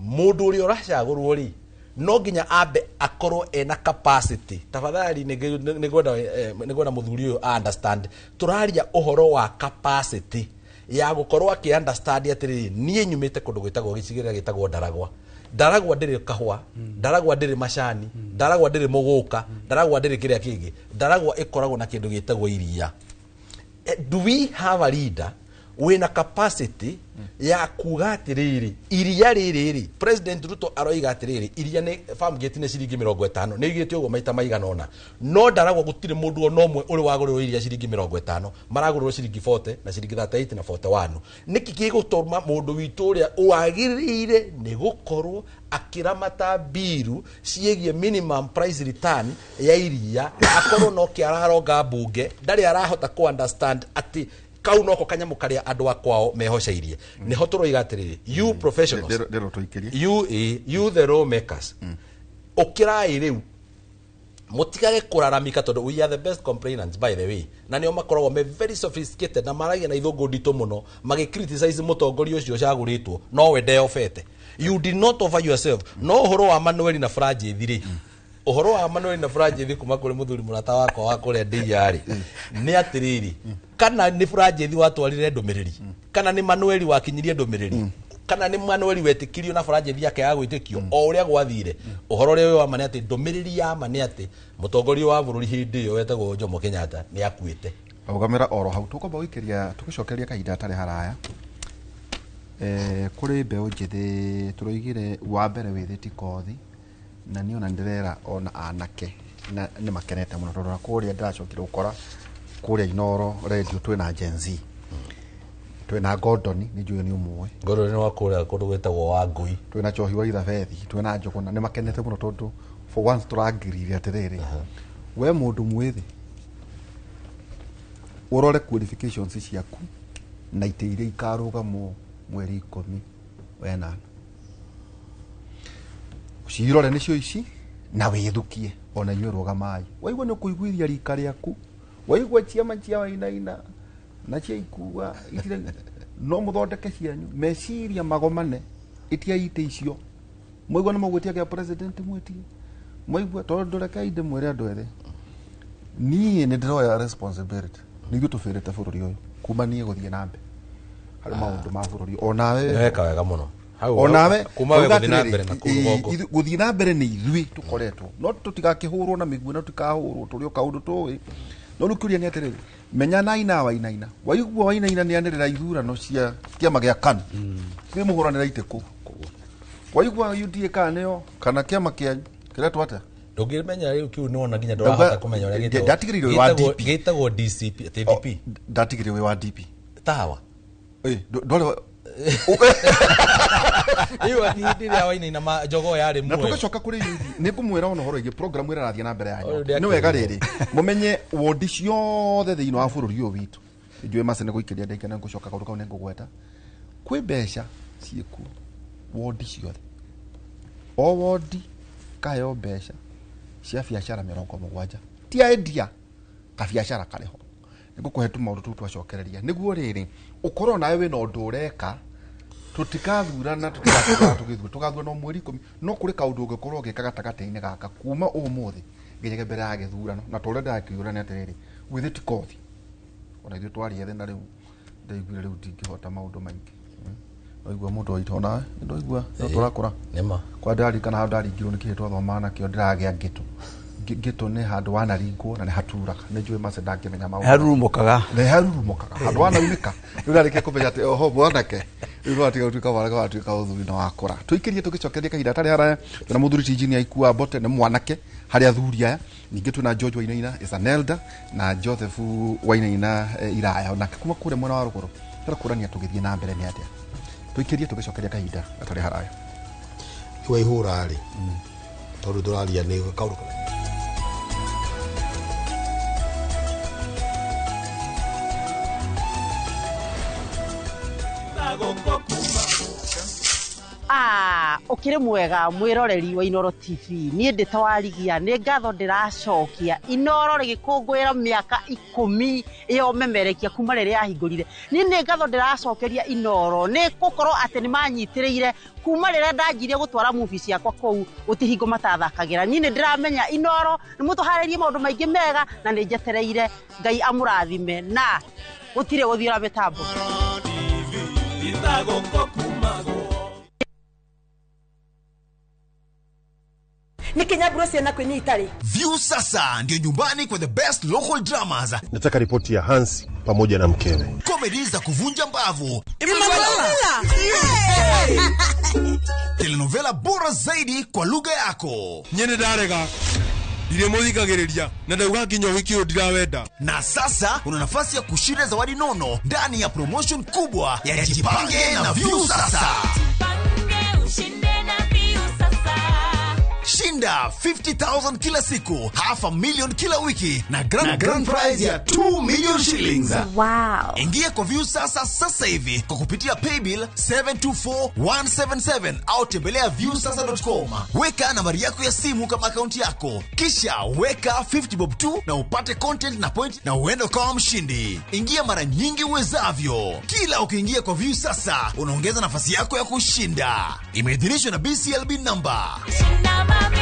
Speaker 3: mũndũ ũrĩa ũracagũrwo rĩ, no nginya ambe akorwo ena capacity. Tafadhali nĩngwenda mũthuri ũyũ understand, tũraria ũhoro wa capacity ya gũkorwo akĩ understand atĩrĩrĩ, niĩ nyumĩte kũndũ gwĩtagwo gĩcigĩrĩra gĩtagwo Ndaragwa. Ndaragwa ndĩrĩ kahũa, Ndaragwa ndĩrĩ macani, Ndaragwa ndĩrĩ mũgũka, Ndaragwa ndĩrĩ kĩrĩa kĩngĩ. Ndaragwa ĩkoragwo na kĩndũ gĩtagwo iria. Do we have a leader wĩna capacity ya kuga atĩrĩrĩ, iria rĩrĩ rĩ, President Ruto aroiga atĩrĩrĩ, iria nĩ farm gate nĩ ciringi 50, nĩ oigĩte ũguo maita maigana ũna. No Ndaragwa gũtirĩ mũndũ ona ũmwe ũrĩ wagũrĩrwo iria ciringi 50, maragũrĩrwo ciringi 40 na ciringi 38 na 41. Nĩkĩ gĩgũtũma mũndũ witũ ũrĩa wagĩrĩire nĩ gũkorwo akĩramata mbiru ciĩgiĩ minimum price return ya iria, akorwo no kĩararonga mbunge, ndarĩ arahota kũ understand atĩ kau noko kanyamũ karĩa andũ a kwao mehoceirie. Nĩho tũroiga atĩrĩrĩ, you professionals, you the law makers, ũkĩrai rĩu mũtigage kũraramika, tondũ we are the best complainants by the way, na nĩo makoragwo me very sophisticated na maragia na ithũngũ nditũ mũno magĩ criticize mũtongoria ũcio ũcagũrĩtwo, no we ndeyobete. You did not offer yourself. No ũhoro wa Manuel na Franjithi rĩ, Ũhoro wa Manuel na Franjethi kuma kũrĩ mũthuri mũrata wakwa wa kũrĩa ndĩiyarĩ nĩ atĩrĩrĩ, kana nĩ Franjethi watwarire ndũmĩrĩri, kana nĩ Manuel wakinyirie ndũmĩrĩri, kana nĩ Manuel wetĩkirio na Franjethi yake ya gwĩtĩkio o ũrĩa gwathire. Ũhoro ũrĩa wĩ wa ma nĩ atĩ ndũmĩrĩri ya ma nĩ atĩ mũtongoria wa bũrũri hĩndĩ ĩyo wetagwo Jomo Kenyatta nĩ akuĩte.
Speaker 2: Rũgamĩra oro hau tũkwamba gũikĩria tũgĩcokeria kahinda gatarĩ haraya. Kũrĩ mbeũ njĩthĩ tũroigire wa mbere wĩthĩ kothi, na niĩ ona ndĩrera ona anake na nĩ makenete mũno tondũ ona kũrĩa ndĩracokire gũkora kũrĩa Inoro radio twĩna Gen Z, twĩna Gordon, nĩ njũĩ nĩ ũmũĩ.
Speaker 3: Gordon wa kũrĩa kũndũ gwĩtagwo Wangui,
Speaker 2: twĩna Chohi wa Ithabethi, twĩna Njũgũna, nĩ makenete mũno tondũ for once tũrangirire atĩrĩrĩ, we mũndũ mwĩthĩ ũrore qualifications ciaku na itĩ iria ikarũgamwo mweri 18, ũcirore nĩcio ici na wĩthukie ona inyuĩ rũgamai. Waigua nĩ ũkũiguithia rika rĩaku, waigua ciama cia Wainaina na cia Ikua itire, no mũthondeke cianyu meciria magomane, itia itĩ icio mwaigua nĩ mũgwĩtia kĩa president mwĩtie mwaigua, tondũ rekei ndĩmwĩre andũ ethĩ, niĩ nĩ ndĩroya responsibility nĩ ithuĩ tũbĩrĩte bũrũri ũyũ kuma niĩ gũthiĩ na mbere harĩ maũndũ ma bũrũri onawe
Speaker 3: weka wega mũno
Speaker 2: onawe
Speaker 3: kuma we gũthiĩ na mbere na kũu rũgongo.
Speaker 2: Gũthiĩ na mbere nĩ ithuĩ tũkoretwo, no tũtigakĩhũrwo na mĩguĩ na tũtikahũrwo tũrĩ o kaũndũ tũĩ. No rĩu kĩũria nĩ atĩrĩrĩ, menyanai na Wainaina. Waigua Wainaina nĩ anĩrĩra ithurano cia kĩama gĩa KANU, kwĩmũhũranĩra itĩ kũ? Waigua UDA kana nĩyo kana kĩama kĩanyu kĩretwo atĩa?
Speaker 3: Ndũngĩmenya rĩu kĩu nĩwona nginya ndũrahota kũmenya ũrĩa gĩtagwo.
Speaker 2: Ndatigĩrĩire wĩ wa DP.
Speaker 3: Gĩtagwo DCP, TDP.
Speaker 2: Ndatigĩrĩire wĩ wa DP.
Speaker 3: Tawa.
Speaker 2: Ndwarĩ
Speaker 3: Rĩu hĩndĩ ĩrĩa Wainaina jogoo yarĩ
Speaker 2: na
Speaker 3: muoyo.
Speaker 2: Tũgĩcoka kũrĩ yuthi nĩ ngũmwĩra ona ũhoro ĩngĩ program ĩrĩa ĩrathiĩ na mbere ya
Speaker 3: Ũyũ
Speaker 2: nyoka. Nĩ wega rĩrĩ mũmenye wondi ciothe thĩinĩ wa bũrũri ũyũ witũ, njũĩ mace nĩ gũikĩria ndagĩka na ngũcoka kaũndũ kau nĩ ngũgweta. Kwĩ mbeca ciĩkuo wondi ciothe, o wondi kaheo mbeca cia biacara 70, ti endia kabiacara karĩ ho. Nĩ ngũkũhe tu maũndũ tũu twacokereria nĩguo rĩrĩ ũkorwo nawe wĩna ũndũ ũreka. Tũtikathurana, tũtigathurana tũgĩthura, tũgathurana o mweri 10, no kũrĩ kaũndũ ũngĩkorwo ũgĩka gatagatĩ-inĩ gaka kuma ũmũthĩ nginyagia mbere ya gĩthurano. Na ta ũrĩa ndĩrakĩũra nĩ atĩrĩrĩ, gwĩthĩ ti kothi, ona ithuĩ twarĩ ethĩ na rĩu ndaiguire rĩu ndingĩhota maũndũ maingĩ. Waigua mũndũ waitũ onawe ndoigua no tũrakũra
Speaker 3: Nĩma.
Speaker 2: Kwa ndarikana handũ ndaringirwo nĩ kĩhĩ twathomaga nakĩo, ndĩragĩa ngĩtũ. Ngĩtũ nĩ handũ wanaringwo na nĩ haturaga, nĩ njũĩ mace ndangĩmenya maũndũ.
Speaker 4: Harurumũkaga.
Speaker 2: Nĩ harurumũkaga handũ wanaunĩka. Rĩu ndarĩkia kũmenya atĩ oho mwanake rĩu no atiga gũtuĩka mwanake, watuĩka mũthuri na wakũra. Tũikĩrie tũgĩcokeria kahinda gatarĩ haraya, twĩna mũthuri ti Engineer Ikua Mbote, nĩ mwanake harĩ athuri aya. Ningĩ twĩna George Wainaina is an elder, na Joseph Wainaina Iraya onake kuma kũrĩa mwena wa rũgũrũ. Tũrakũrania tũgĩthiĩ na mbere nĩ atĩa. Tũikĩrie tũgĩcokeria kahinda gatarĩ haraya.
Speaker 1: Waihũra rĩ, tondũ tũraria nĩ kaũndũ
Speaker 5: Ũkĩrĩ mwega mwĩroreri wa Inoro TV, niĩ ndĩ ta warigia nĩ ngatho ndĩracokia Inoro rĩgĩkũngũĩra mĩaka 10 ĩyo memerekia kuma rĩrĩa yahingũrire. Niĩ nĩ ngatho ndĩracokeria Inoro nĩ gũkorwo atĩ nĩ manyitĩrĩire kuma rĩrĩa ndanjirie gũtwara movie ciakwa kũu, gũtihingo matathakagĩra. Niĩ nĩ ndĩramenya Inoro nĩ mũtũharĩrie maũndũ maingĩ mega na nĩ njetereire Ngai amũrathime na gũtirĩ gũthiũra mĩtambo.
Speaker 6: Nikinyaburo ciana kwĩnyita rĩ.
Speaker 7: View sasa ndio nyumbani kwa the best local dramas.
Speaker 8: Nataka ripoti ya Hans pamoja na mkewe.
Speaker 7: Comedy za kuvunja mbavu.
Speaker 6: Emanuela.
Speaker 7: Telenovela bora zaidi kwa lugha yako.
Speaker 9: Nyene ndarega. Ndiremuthikagiriria na ndauga nginya ũhiki ũyũ ndirawenda.
Speaker 7: Na sasa una nafasi ya kushinda zawadi nono ndani ya promotion kubwa ya Jipange na View sasa.
Speaker 10: Jipange ushinde na View sasa.
Speaker 7: Shinda 50,000 kila siku, 500,000 kila wiki na grand prize ya 2 million shillings.
Speaker 10: Wow.
Speaker 7: Ingia kwa View sasa sasa hivi kwa kupitia paybill 724177 au tembelea viewsasa.com. Weka nambari yako ya simu kama akaunti yako, kisha weka 50 bob tu na upate content na point na uende kama mshindi. Ingia mara nyingi uwezavyo. Kila ukiingia kwa View sasa unaongeza nafasi yako ya kushinda. Imeidhinishwa na BCLB number.
Speaker 10: Shinda mamilioni.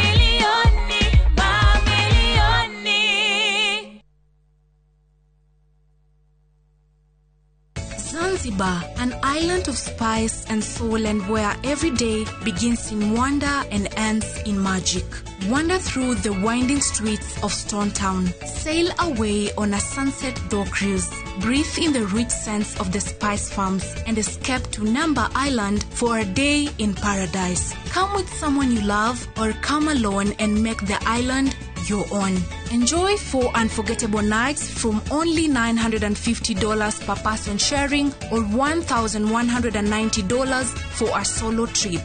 Speaker 10: Zanzibar, an island of spice and soul, and where every day begins in wonder and ends in magic. Wander through the winding streets of Stone Town. Sail away on a sunset dhow cruise. Breathe in the rich scents of the spice farms and escape to Namba Island for a day in paradise. Come with someone you love or come alone and make the island your own. Enjoy 4 unforgettable nights from only $950 per person sharing or $1,190 for a solo trip.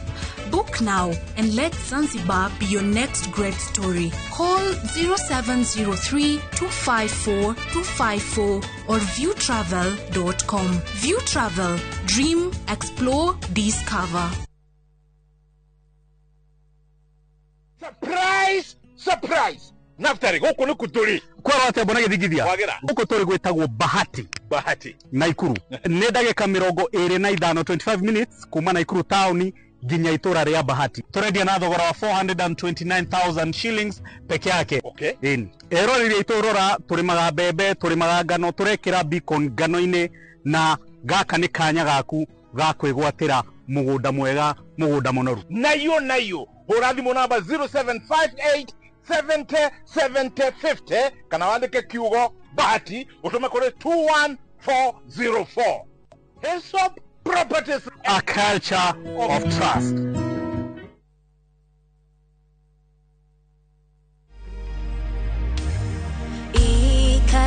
Speaker 10: Book now and let Zanzibar be your next great story. Call 0703 254 254 or viewtravel.com. View Travel. Dream, explore, discover.
Speaker 11: Surprise! Surprise! Naftari, gũkũ nĩ kũtũrĩ
Speaker 12: kwerwo atĩa mbona gĩthingithia
Speaker 11: Wagĩra.
Speaker 12: Gũkũ tũrĩ gwĩtagwo Bahati.
Speaker 11: Bahati.
Speaker 12: Naikuru nĩ ndagĩka 25, 25 minutes kuma Naikuru taũni nginya itũra rĩa Bahati. Tũrendia na thogora wa 429,000 shillings peke yake.
Speaker 11: Okay.
Speaker 12: Ĩni eroreri aitũ, rora, tũrĩmaga mbembe, tũrĩmaga ngano, tũrekĩra beacon ngano-inĩ, na gaka nĩ kanya gaku ga kwĩgwatĩra mũgũnda mwega, mũgũnda mũnoru.
Speaker 11: Nayo nayo hũra thimũ namba 0758 70 70 50 kana wandĩke kiugo Bahati ũtũme kũrĩ 21404. Hillsop Properties,
Speaker 12: a culture of trust.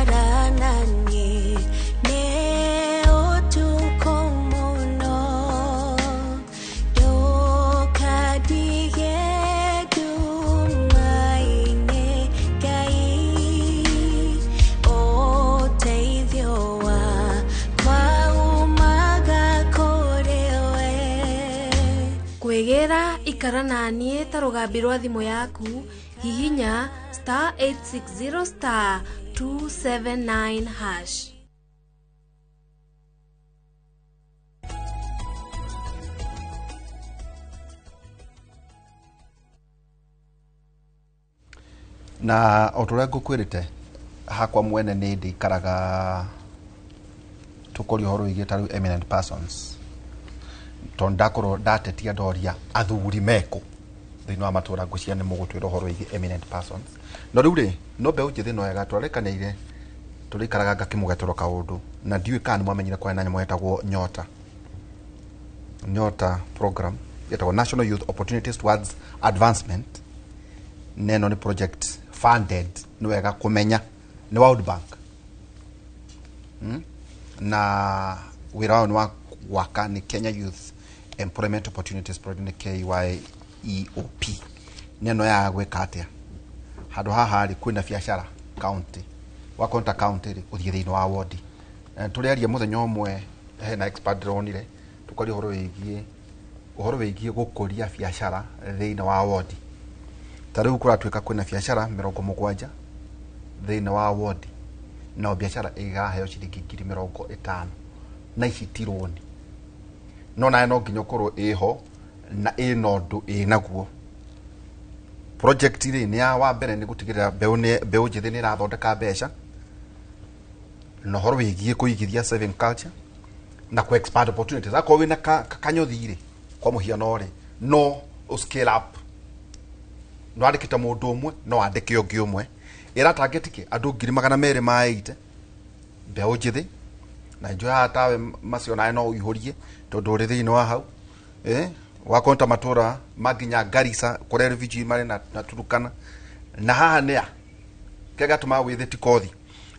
Speaker 10: Ikaranani ne otuko muno dokadige dumaine gai oteithio wakwa umaga kũrĩ we.
Speaker 13: Kwĩgĩra ikara naniĩ ta rũgambi rwa thimũ yaku, hihinya star 860 star 279 hash.
Speaker 2: Na o ta ũrĩa ngũkwĩrĩte, hakwa mwene nĩ ndĩikaraga tũkoria ũhoro wĩgiĩ ta rĩu eminent persons, tondũ ndakorwo ndatetia ndoria athuri mekũ thĩinĩ wa matũra, ngwĩciria nĩ mũgũtwĩra ũhoro wĩgiĩ eminent persons. No rĩu rĩ, no mbeũ njĩthĩ no wega twarekanĩire tũrĩikaraga ngakĩmũgetũrwo kaũndũ, na ndiũĩ kana nĩ mwamenyire kwarĩ na nyamũ yetagwo Nyota. Nyota program yetagwo National Youth Opportunities Towards Advancement. Neno nĩ project funded, nĩ wega kũmenya, nĩ World Bank. Na wĩra wao nĩ wa gwaka nĩ Kenya Youth Employment Opportunities Project, nĩ KYEOP. Neno ya gwĩka atĩa handũ haha rĩ, kwĩna biacara county, wakonta county rĩ, ũthiĩ thĩinĩ wa wodi. Tũrĩaria mũthenya ũmwe hena expert ndĩronire tũkaria ũhoro wĩgiĩ gũkũria biacara thĩinĩ wa wodi. Ta rĩu kũratuĩka kwĩna biacara 70 thĩinĩ wa wodi, nao biacara ĩraheo ciringi 50,000, na ici ti rũni, no nawe no nginya ũkorwo ĩho na ĩna ũndũ ĩnaguo. Project rĩ, nĩ ya wa mbere nĩ gũtigĩrĩra mbeũ njĩthĩ nĩ ĩrathondeka mbeca, na ũhoro wĩgiĩ kũigithia, saving culture, na kũ expand opportunities. Akorwo wĩna kanyothi rĩ, kwa mũhiano rĩ, no ũ scale up, no andĩkĩte mũndũ ũmwe, no andĩke ũngĩ ũmwe. Ĩra target kĩ andũ 280,000 mbeũ njĩthĩ, na njoyaga tawe macio nawe no ũihũrie tondũ ũrĩ thĩinĩ wa hau, wakonta matũra ma nginya Garissa kũrĩa refugee marĩ na Turukana, na haha nĩa kĩrĩa gĩatũmaga wĩthĩ ti kothi,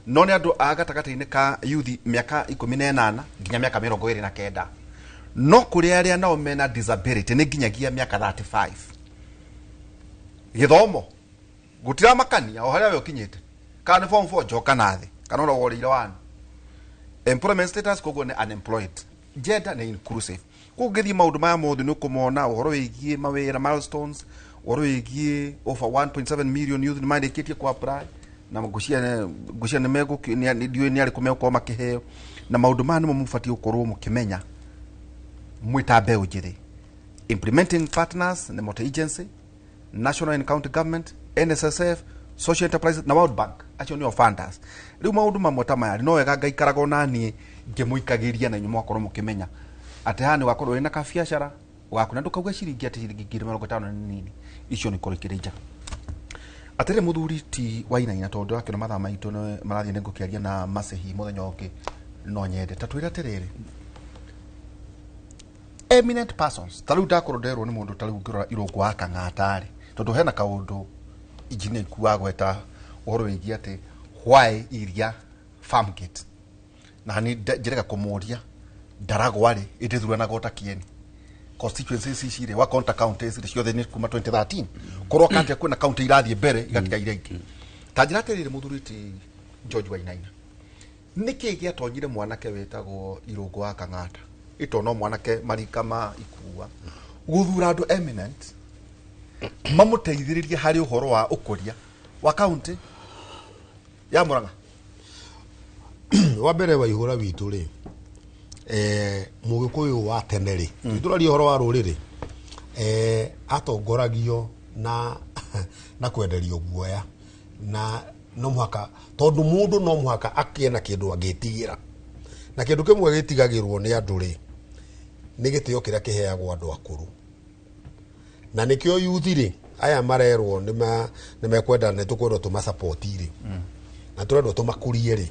Speaker 2: no nĩ andũ a gatagatĩ-inĩ ka youth mĩaka 18 nginya mĩaka 29, no kũrĩ arĩa nao mena disability nĩ nginyagia mĩaka 35. Gĩthomo gũtiramakania o harĩa we ũkinyĩte, kana nĩ form 4 njoka na thĩ, kana ona worĩire wani. Employment status koguo nĩ unemployed. Gender nĩ inclusive. Koguo ngĩthiĩ maũndũ maya mothe nĩ ũkũmona ũhoro wĩgiĩ mawĩra, milestones, ũhoro wĩgiĩ over 1.7 million youth nĩ marĩkĩtie ku apply, na ngũcia nĩ ndiũĩ nĩ arĩkũ megũkorwo makĩheo, na maũndũ maya nĩmo mũbatiĩ gũkorwo mũkĩmenya mwĩ ta mbeũ njĩthĩ. Implementing partners nĩ multi agency, national and county government, NSSF, Social Enterprise na World Bank acio nĩo funders. Rĩu maũndũ mamwe ta maya no wega ngaikaraga ona niĩ ngĩmũikagĩria na inyuĩ mũgakorwo mũkĩmenya atĩ haha nĩ ũgakorwo wĩna kabiacara waku na ndũkauge ciringi atĩ ciringi 50,000 nĩ nini, icio nĩ ikorwo ikĩrĩ njega. Atĩrĩ mũthuri ti Wainaina, tondũ ndĩrakĩona mathaa maitũ nĩ marathiĩ, nĩ ngũkĩaria na Masehi mũthenya ũngĩ no nyende ta twĩre atĩrĩrĩ, eminent persons ta rĩu ndakorwo nderwo nĩ mũndũ ta rĩu ngĩrora Irũngũ wa Kang'ata rĩ, tondũ hena kaũndũ injinia ikuaga gweta ũhoro wĩgiĩ atĩ why iria Farmgate, na nĩ njĩrega kũmũria ndaragwa rĩ ĩndĩthuranaga ta kĩeni constituencies ici rĩ wa counties rĩ ciothe nĩ kuma 2013 kũroka atĩa kwĩna county irathiĩ mbere igatiga iria ingĩ. Ta njĩra atĩrĩrĩ mũthuri ti George Wainaina, nĩkĩ gĩatonyire mwanake wĩtagwo Irũngũ wa Kang'ata ito no mwanake marika ma ikua gũthura andũ eminent mamũteithĩrĩrie harĩ ũhoro wa ũkũria wa county ya Murang'a?
Speaker 1: Wa mbere wa ihũra witũ rĩ, mũgĩkũyũ wa tene rĩ, tũraria ũhoro wa rũrĩrĩ, atongoragio na kwenderio guoya, na no mũhaka, tondũ mũndũ no mũhaka akĩe na kĩndũ angĩtigĩra, na kĩndũ kĩmwe gĩtigagĩrwo nĩ andũ rĩ nĩ gĩtĩo kĩrĩa kĩheagwo andũ akũrũ, na nĩkĩo yuthi rĩ aya marerwo nĩ mekwenda nĩ tũkwendwo tũmasapoti rĩ, na tũrendwo tũmakũrie rĩ.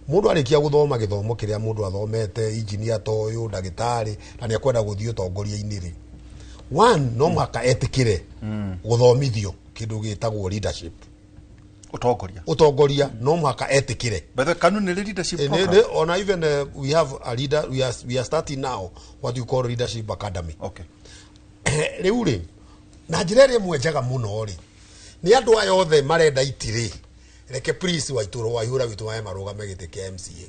Speaker 1: Mũndũ arĩkia gũthoma gĩthomo kĩrĩa mũndũ athomete, engineer ta ũyũ, ndagĩtarĩ, na nĩ ekwenda gũthiĩ ũtongoria-inĩ rĩ, one no mũhaka etĩkĩre gũthomithio kĩndũ gĩtagwo leadership.
Speaker 2: Ũtongoria.
Speaker 1: Ũtongoria no mũhaka etĩkĩre.
Speaker 2: By the way, KANU nĩ leadership program.
Speaker 1: Ona even we have a leader, we are starting now what you call leadership academy. Rĩu rĩ, na njĩra ĩrĩa ĩmwe njega mũno rĩ, nĩ andũ aya othe marenda itirĩ, reke please waitũrũ waihũra witũ wae marũgame gĩtĩ kĩa MCA.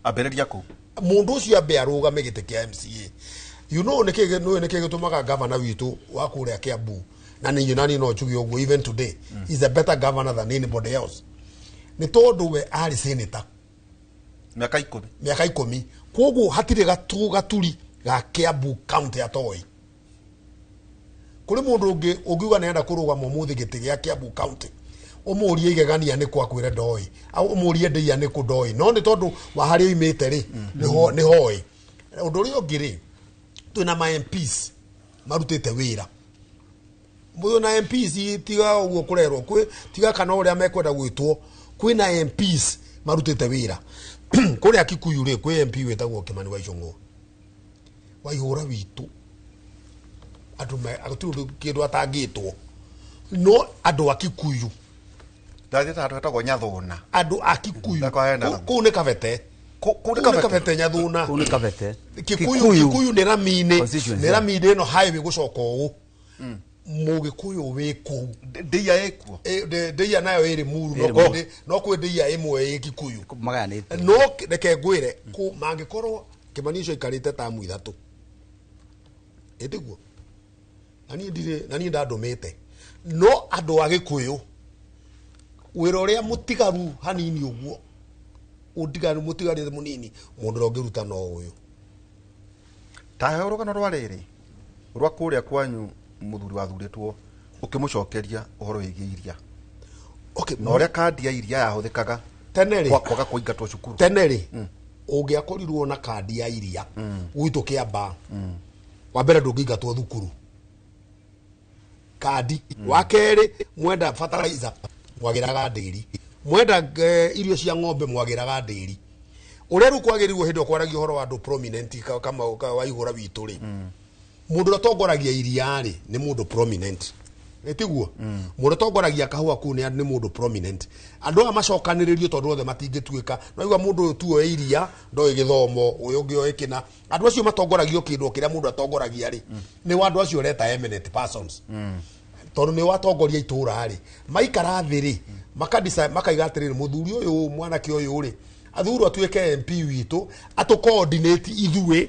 Speaker 2: Ambĩrĩria kũ?
Speaker 1: Mũndũ ũcio ambe arũgame gĩtĩ kĩa MCA. You know nĩkĩ nĩũĩ nĩkĩ gĩtũmaga gavana witũ wa kũrĩa Kiambu, na nĩ nani no njuge ũguo, even today is a better governor than anybody else, nĩ tondũ we arĩ senator
Speaker 2: mĩaka 10.
Speaker 1: Mĩaka 10. Koguo hatirĩ gaturi ga Kiambu county atoĩ. Kũrĩ mũndũ ũngĩ ũngiuga nĩenda kũrũgama ũmũthĩ gĩtĩ gĩa Kiambu county, ũmũrie igegania nĩ kwa kwĩre ndoĩ, au ũmũrie ndĩia nĩ kũ ndoĩ, no nĩ tondũ wa harĩa oimĩte rĩ, nĩho nĩhoĩ. Ũndũ ũrĩa ũngĩ rĩ, twĩna ma MPs marutĩte wĩra mũthũ na MPs, tiga ũguo kũrerwo kwĩ tiga kana ũrĩa mekwenda gwĩtwo, kwĩna MPs marutĩte wĩra kũrĩa Kikuyu rĩ, kwĩ MP wĩtagwo Kimani wa Ichung'wa Waihũra witũ, andũ gũtirĩ ũndũ kĩndũ atangĩtwo, no andũ a Kikuyu.
Speaker 2: Ndathiĩte handũ hetagwo Nyathũna.
Speaker 1: Andũ a Kikuyu.
Speaker 2: Ndakwa
Speaker 1: Kũu nĩ Kabete.
Speaker 2: Kũu
Speaker 1: nĩ Kabete Nyathũna.
Speaker 4: Kũu nĩ Kabete.
Speaker 1: Kikuyu, Kikuyu nĩ rami-inĩ.
Speaker 4: Constituency.
Speaker 1: Nĩ rami-inĩ ĩno highway gũcoka ũũ, mũgĩkũyũ wĩ kũu.
Speaker 2: Ndĩia ĩkuo.
Speaker 1: Ndĩia nayo ĩrĩ Muru, no
Speaker 4: Ĩrĩ
Speaker 1: no kwĩ ndĩia ĩmwe ĩ Kikuyu.
Speaker 4: Magayanĩte.
Speaker 1: No reke ngwĩre, kũ mangĩkorwo Kĩmani ũcio aikarĩte tamu 3 ĩndĩguo, na niĩ ndirĩ na niĩ ndandũmĩte, no andũ a Gĩkũyũ wĩra ũrĩa mũtigaru hanini ũguo ũtigaru mũtigarĩte mũnini mũndũ ũrĩa ũngĩruta no ũyũ.
Speaker 2: Ta he rũgano rwa rĩrĩ rwa kũrĩa kwanyu, mũthuri wathurĩtwo ũkĩmũcokeria ũhoro wĩgiĩ iria na ũrĩa kandi ya iria yahũthĩkaga
Speaker 1: Tene rĩ,
Speaker 2: kwaga kũingatwo cukuru.
Speaker 1: Tene rĩ, ũngĩakorirwo na kandi ya iria gwitũ Kĩambaa, wa mbere ndũngĩingatwo thukuru kandi, wa kerĩ mwenda fertilizer mwagĩraga ndĩri, mwenda irio cia ng'ombe mwagĩraga ndĩri. Ũrĩa rĩu kwagĩrĩirwo hĩndĩ ĩyo kwaragia ũhoro wa andũ prominent kama wa ihũra witũ rĩ, mũndũ ũrĩa ũtongoragia iria rĩ nĩ mũndũ prominent, ĩtiguo mũndũ ũtongoragia kahũa kũu nĩ mũndũ prominent. Andũ aya macokanĩrĩrio tondũ othe matingĩtuĩka no igua mũndũ ũyũ tu oĩ iria ndoĩ gĩthomo, ũyũ ũngĩ oĩ kĩna. Andũ acio matongoragio kĩndũ o kĩrĩa mũndũ atongoragia rĩ, nĩ wa andũ acio ũreta eminent persons, tondũ nĩ watongoria itũra rĩ, maikara thĩ rĩ, makaiga atĩrĩrĩ, mũthuri ũyũ, mwanake ũyũ rĩ, athurwo atuĩke MP witũ, atũ coordinate ithuĩ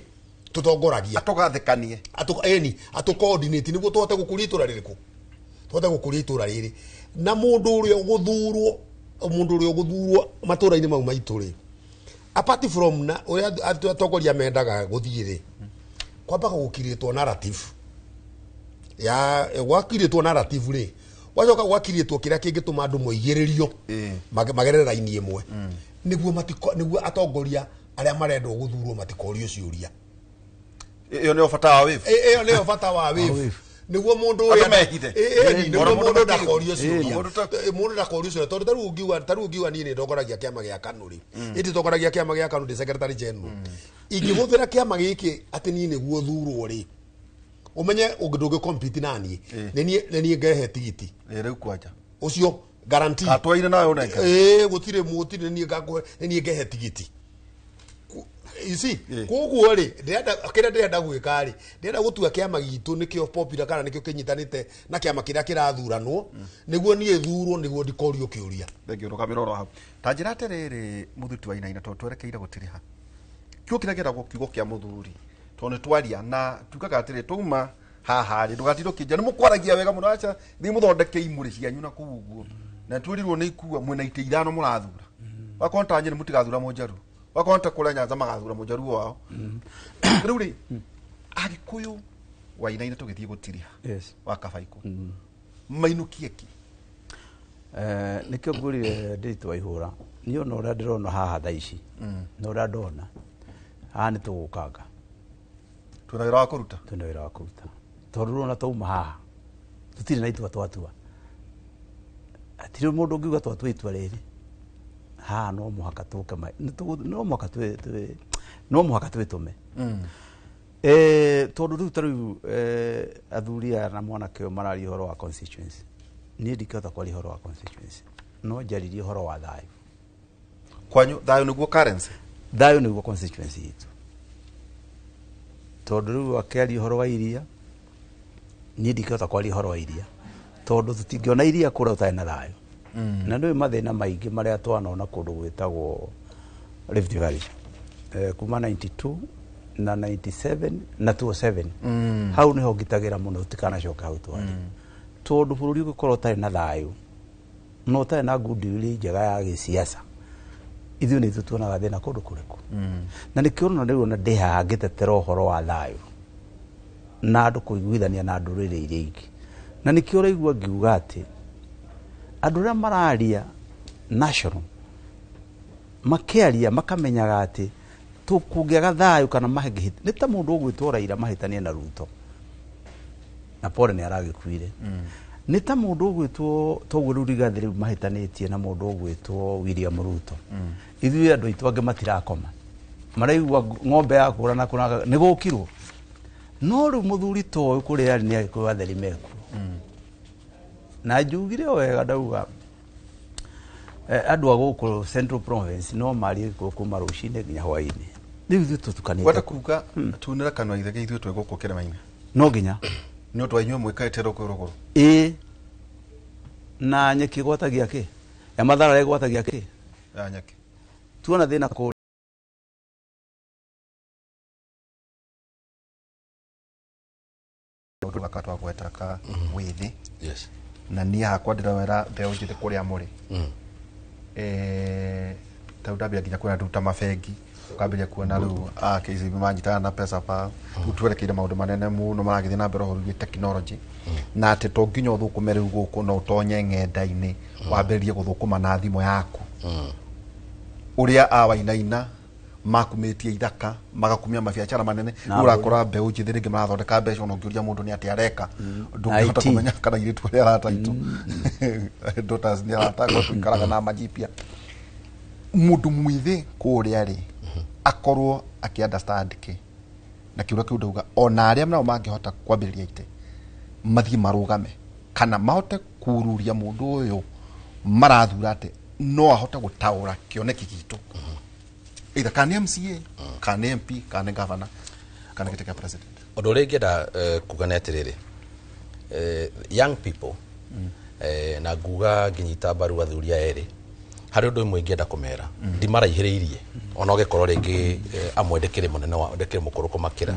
Speaker 1: tũtongoragia,
Speaker 2: atũgathĩkanie.
Speaker 1: Ĩni atũ coordinate nĩguo tũhote gũkũria itũra rĩrĩkũ, tũhote gũkũria itũra rĩrĩ. Na mũndũ ũrĩa ũgũthurwo, mũndũ ũrĩa ũgũthurwo matũra-inĩ mau maitũ rĩ, apart from na ũrĩa atongoria mendaga gũthiĩ rĩ, kwambaga gũkirĩtwo narrative ya gwakirĩtwo narrative rĩ, Gwacoka gwakiriĩtwo kĩrĩa kĩngĩtũma andũ moigĩrĩrio magerere raini ĩmwe, nĩguo nĩguo atongoria arĩa marendwo gũthurwo matikorio ciũria.
Speaker 2: Ĩyo nĩyo bata wa wave.
Speaker 1: Ĩyo nĩyo bata wa wave, nĩguo mũndũ
Speaker 2: Andũ mehithe.
Speaker 1: Nĩguo
Speaker 2: Mũndũ
Speaker 1: mũndũ ndakorio ciũria.
Speaker 2: Mũndũ
Speaker 1: Mũndũ ndakorio ciũria, tondũ tarĩu ũngiuga niĩ nĩ ndongoragia kĩama gĩa KANU rĩ, ĩndĩ ndongoragia kĩama gĩa KANU ndĩ secretary general, ingĩhũthĩra kĩama gĩkĩ atĩ niĩ nĩguo thurwo rĩ, ũmenye ndũngĩ compete na niĩ, nĩ niĩ ngehe tigiti.
Speaker 2: Rĩu kwanja
Speaker 1: ũcio guarantee
Speaker 2: Atwaire nawe ũnengere.
Speaker 1: Gũtirĩ mũtirĩ, nĩ niĩ ngakũhe, nĩ niĩ ngehe tigiti. You see, koguo rĩ, ndĩrenda kĩrĩa ndĩrenda gwĩka rĩ, ndĩrenda gũtua kĩama gitũ nĩkĩo popular kana nĩkĩo kĩnyitanĩte na kĩama kĩrĩa kĩrathuranwo, nĩguo niĩ thurwo, nĩguo ndikorio kĩũria.
Speaker 2: Thengio rũgamĩro oro hau. Ta njĩra atĩrĩrĩ, mũthuri wa Inaina, tondũ twerekeire gũtirĩha kiugo kĩrĩa kĩragwo kiugo kĩa mũthuri, tondũ nĩ twaria na tugaga atĩrĩ, twauma haha rĩ, ndũgatinda ũkĩnja nĩ mũkwaragia wega mũno, aca thiĩ mũthondeke imũrĩ cianyu na kũu ũguo, na twĩrirwo nĩ ikua mwĩna itĩ 5 mũrathura, wakorwo ta Nyĩrĩ mũtigathura mũnjaruo, wakorwo ta kũrĩa Nyanza magathura mũnjaruo wao. Rĩu rĩ, Agĩkũyũ Wainaina tũgĩthiĩ gũtiriha wa Kabaikũ mainũkie kĩ?
Speaker 4: Nĩkĩo ngwĩrire ndĩritũ wa ihũra, niĩ ona ũrĩa ndĩrona haha thaa ici na ũrĩa ndona haha nĩ tũgũkanga.
Speaker 2: Twĩna wĩra wa kũruta.
Speaker 4: Twĩna wĩra wa kũruta, tondũ rĩu ona twauma haha tũtirĩ na itua twatua, hatirĩ mũndũ ũngiuga twatua itua rĩrĩ haha, no mũhaka tũke no mũhaka no mũhaka twĩtũme. Tondũ rĩu ta rĩu athuri aya na mwanake ũyũ mararia ũhoro wa constituency, niĩ ndingĩhota kwaria ũhoro wa constituency, no njaririe ũhoro wa thayũ.
Speaker 2: Kwanyu thayũ nĩguo currency?
Speaker 4: Thayũ nĩguo constituency itũ, tondũ rĩu akĩaria ũhoro wa iria, niĩ ndingĩhota kwaria ũhoro wa iria, tondũ tũtingĩona iria kũrĩa ũtarĩ na thayũ. Na nĩũĩ mathĩna maingĩ marĩa twanona kũndũ gwĩtagwo Rift Valley, kuma 92 na 97 na 2007, hau niho ngitagĩra mũno tũtikanacoke hau twarĩ, tondũ bũrũri ũngĩkorwo ũtarĩ na thayũ na ũtarĩ na goodwill njega ya gĩsiasa, ithuĩ nĩ ithuĩ tuonaga thĩna kũndũ kũrĩkũ. Na nĩkĩo ona rĩu ona ndĩ haha ngĩtetera ũhoro wa thayũ na andũ kũiguithania na ndũrĩrĩ iria ingĩ, na nĩkĩo ũraigua ngiuga atĩ andũ arĩa mararia national makĩaria makamenyaga atĩ tũkũngĩaga thayũ kana mahĩngĩhĩ nĩ ta mũndũ ũgwĩtwo Raila mahĩtanie na Ruto, na pole nĩ aragĩkuire, nĩ ta mũndũ ũgwĩtwo toguo rĩu Rigathĩ rĩu mahĩtanĩtie na mũndũ ũgwĩtwo William Ruto. Ithuĩ andũ aitũ angĩ matirakoma, maraigua ng'ombe yakũra na kũraga nĩ gũkirwo, no rĩu mũthuri ta ũyũ kũrĩa arĩ nĩ Agĩkũyũ atheri mekuo. Na njugire o wega ndauga andũ a gũkũ Central Province no marie Gĩkũyũ kuma rũcinĩ nginya hwaĩ-inĩ. Rĩu ithuĩ tũtukanĩte.
Speaker 2: Wenda kuga tunĩra kanua ithege ithuĩ twĩ gũkũ kĩrĩma-inĩ?
Speaker 4: No nginya.
Speaker 2: Nĩ ũndũ wa inyuĩ mwĩkaĩte rũkũ rũgũrũ.
Speaker 4: Ĩĩ, na nyeki ĩgwatagia kĩ, ya matharara ĩgwatagia kĩ?
Speaker 2: Ya nyeki.
Speaker 4: Tuona thĩna kũrĩa
Speaker 2: Ũndũ gaka twagweta ka wĩthĩ.
Speaker 3: Yes.
Speaker 2: Na niĩ hakwa ndĩrawera mbeũ njĩthĩ kũrĩa mũrĩ. Tarĩu ndambia nginya kuona andũ ta mabengi, ũkambĩrĩria kuona rĩu a KCB manyitana na pesa pa, rĩu twerekeire maũndũ manene mũno maragĩthiĩ na mbere ũhoro wĩgiĩ technology, na atĩ to nginya ũthũkũme rĩu gũkũ, no ũtonye ng'enda-inĩ wambĩrĩrie gũthũkũma na thimũ yaku. Ũrĩa a Wainaina makumĩtie ithaka magakumia mabiacara manene,
Speaker 4: Na
Speaker 2: rĩu ũrakora mbeũ njĩthĩ rĩngĩ marathondeka mbeca, ona ũngĩũria mũndũ nĩ atĩa areka, ndũngĩhota
Speaker 4: IT.
Speaker 2: kũmenya kana airĩtu arĩa arata aitũ daughters nĩ arata akwa tũikaraga na majipia. Mũndũ mwĩthĩ kũrĩa rĩ, akorwo akĩ understand kĩ na kĩũria kĩu ndauga, ona arĩa nao mangĩhota kwambĩrĩria ite mathiĩ marũgame kana mahote kururia mũndũ ũyũ marathura atĩ no ahote gũtaũra kĩoneki gitũ, either kana nĩ MCA, kana nĩ MP, kana nĩ governor, kana gĩtĩ kĩa president.
Speaker 3: Ũndũ ũrĩa ingĩenda kuga nĩ atĩrĩrĩ, young people, na nguga ngĩnyita mbaru athuri aya erĩ, harĩ ũndũ ũmwe ingĩenda kũmera, ndimaraihĩrĩirie ona ũgĩkorwo rĩngĩ amwe ndĩkĩrĩ mũnene wa ndĩkĩrĩ mũkũrũ kũmakĩra.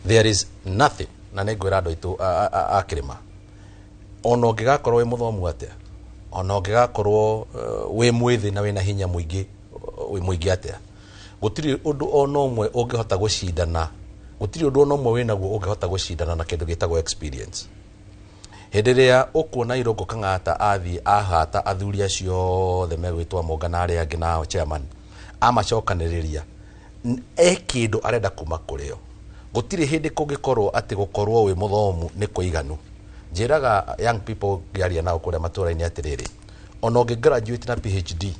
Speaker 3: There is nothing, na nĩ ngwĩra andũ aitũ a kĩrĩma, ona ũngĩgakorwo wĩ mũthomu atĩa, ona ũngĩgakorwo wĩ mwĩthĩ na wĩna hinya mũingĩ wĩ mũingĩ atĩa, gũtirĩ ũndũ ona ũmwe ũngĩhota gũcindana, gũtirĩ ũndũ ona ũmwe wĩnaguo ũngĩhota gũcindana na kĩndũ gĩtagwo experience. Hĩndĩ ĩrĩa ũkuona Irũngũ Kang'ata athiĩ ahata athuri acio othe megwĩtwo Monga na arĩa angĩ nao chairman amacokanĩrĩria, e kĩndũ arenda kuma kũrĩ o. Gũtirĩ hĩndĩ kũngĩkorwo atĩ gũkorwo wĩ mũthomu nĩ kũiganu. Njĩraga young people ngĩaria nao kũrĩa matũra-inĩ atĩrĩrĩ, ona ũngĩ graduate na PhD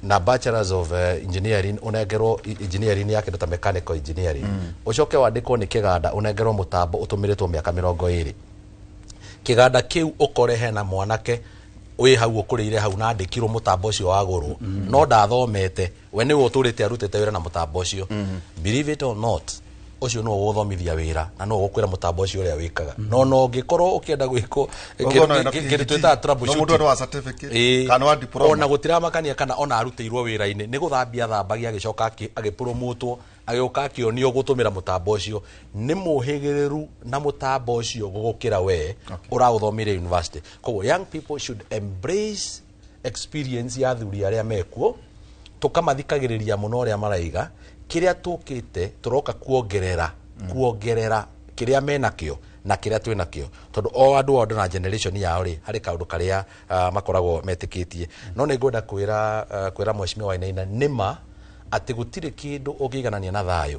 Speaker 3: na bachelors of engineering, ũnengerwo engineering ya kĩndũ ta mechanical engineering, ũcoke wandĩkwo nĩ kĩganda ũnengerwo mũtambo ũtũmĩrĩtwo mĩaka 20, kĩganda kĩu ũkore hena mwanake wĩ hau ũkũrĩire hau na andĩkirwo mũtambo ũcio wagũrwo, no ndathomete, we nĩwe ũtũrĩte arutĩte wĩra na mũtambo ũcio. Believe it or not, ũcio nĩwe ũgũthomithia wĩra na nĩwe ũgũkwĩra mũtambo ũcio ũrĩa wĩkaga. No ũngĩkorwo ũkĩenda gwĩkwo
Speaker 2: Ũguo no ena
Speaker 3: kĩndũ
Speaker 2: PhD,
Speaker 3: twĩtaga
Speaker 2: no
Speaker 3: troubleshooting.
Speaker 2: mũndũ wa certificate,
Speaker 3: Ĩĩ.
Speaker 2: kana wa diploma.
Speaker 3: Ona gũtiramakania kana ona arutĩirwo wĩra-inĩ nĩ gũthambia thambagia, agĩcoka agĩpromotwo, agĩũka akĩonio gũtũmĩra mũtambo ũcio, nĩ mũhĩgĩrĩru na mũtambo ũcio gũgũkĩra we ũraũthomire university. Koguo young people should embrace experience ya athuri arĩa mekuo, tũkamathikagĩrĩria mũno ũrĩa maraiga. Kĩrĩa tũkĩte tũroka kuongerera kĩrĩa menakĩo na kĩrĩa twĩ nakĩo, tondũ o andũ o andũ na generation yao rĩ, harĩ kaũndũ karĩa makoragwo metĩkĩtie. No nĩ ngwenda kwĩra mheshimiwa Wainaina nĩma atĩ gũtirĩ kĩndũ ũngĩiganania na thayũ.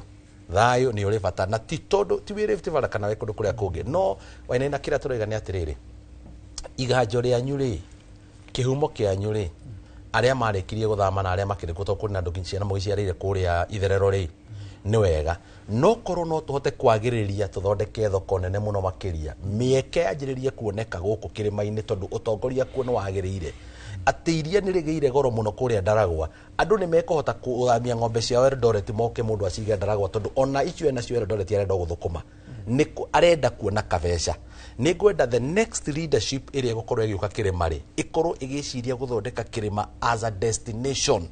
Speaker 3: Thayũ nĩ ũrĩ bata, na ti tondũ ti wĩ Rift Valley kana wĩ kũndũ kũrĩa kũngĩ. No Wainaina, kĩrĩa tũroiga nĩ atĩrĩrĩ, iganjo rĩanyu rĩ, kĩhumo kĩanyu rĩ, arĩa marĩkirie gũthama na arĩa makĩrĩ kuo, tondũ kũrĩ na andũ nginya ciana mũgĩciarĩire kũrĩa itherero rĩ, nĩ wega no korwo no tũhote kwagĩrĩria tũthondeke thoko nene mũno makĩria, mĩeke yanjĩrĩrie kuoneka gũkũ kĩrĩma-inĩ, tondũ ũtongoria kuo nĩ wagĩrĩire. Atĩ iria nĩ rĩgĩire goro mũno kũrĩa Ndaragwa, andũ nĩ mekũhota gũthamia ng'ombe ciao Eldoret, moke mũndũ acige Ndaragwa, tondũ ona icio enacio Eldoret arenda gũthũkũma nĩ arenda kuona kabeca. Nĩ ngwenda the next leadership ĩrĩa ĩgũkorwo ĩgĩũka kĩrĩma rĩ, ĩkorwo ĩgĩciria gũthondeka kĩrĩma as a destination,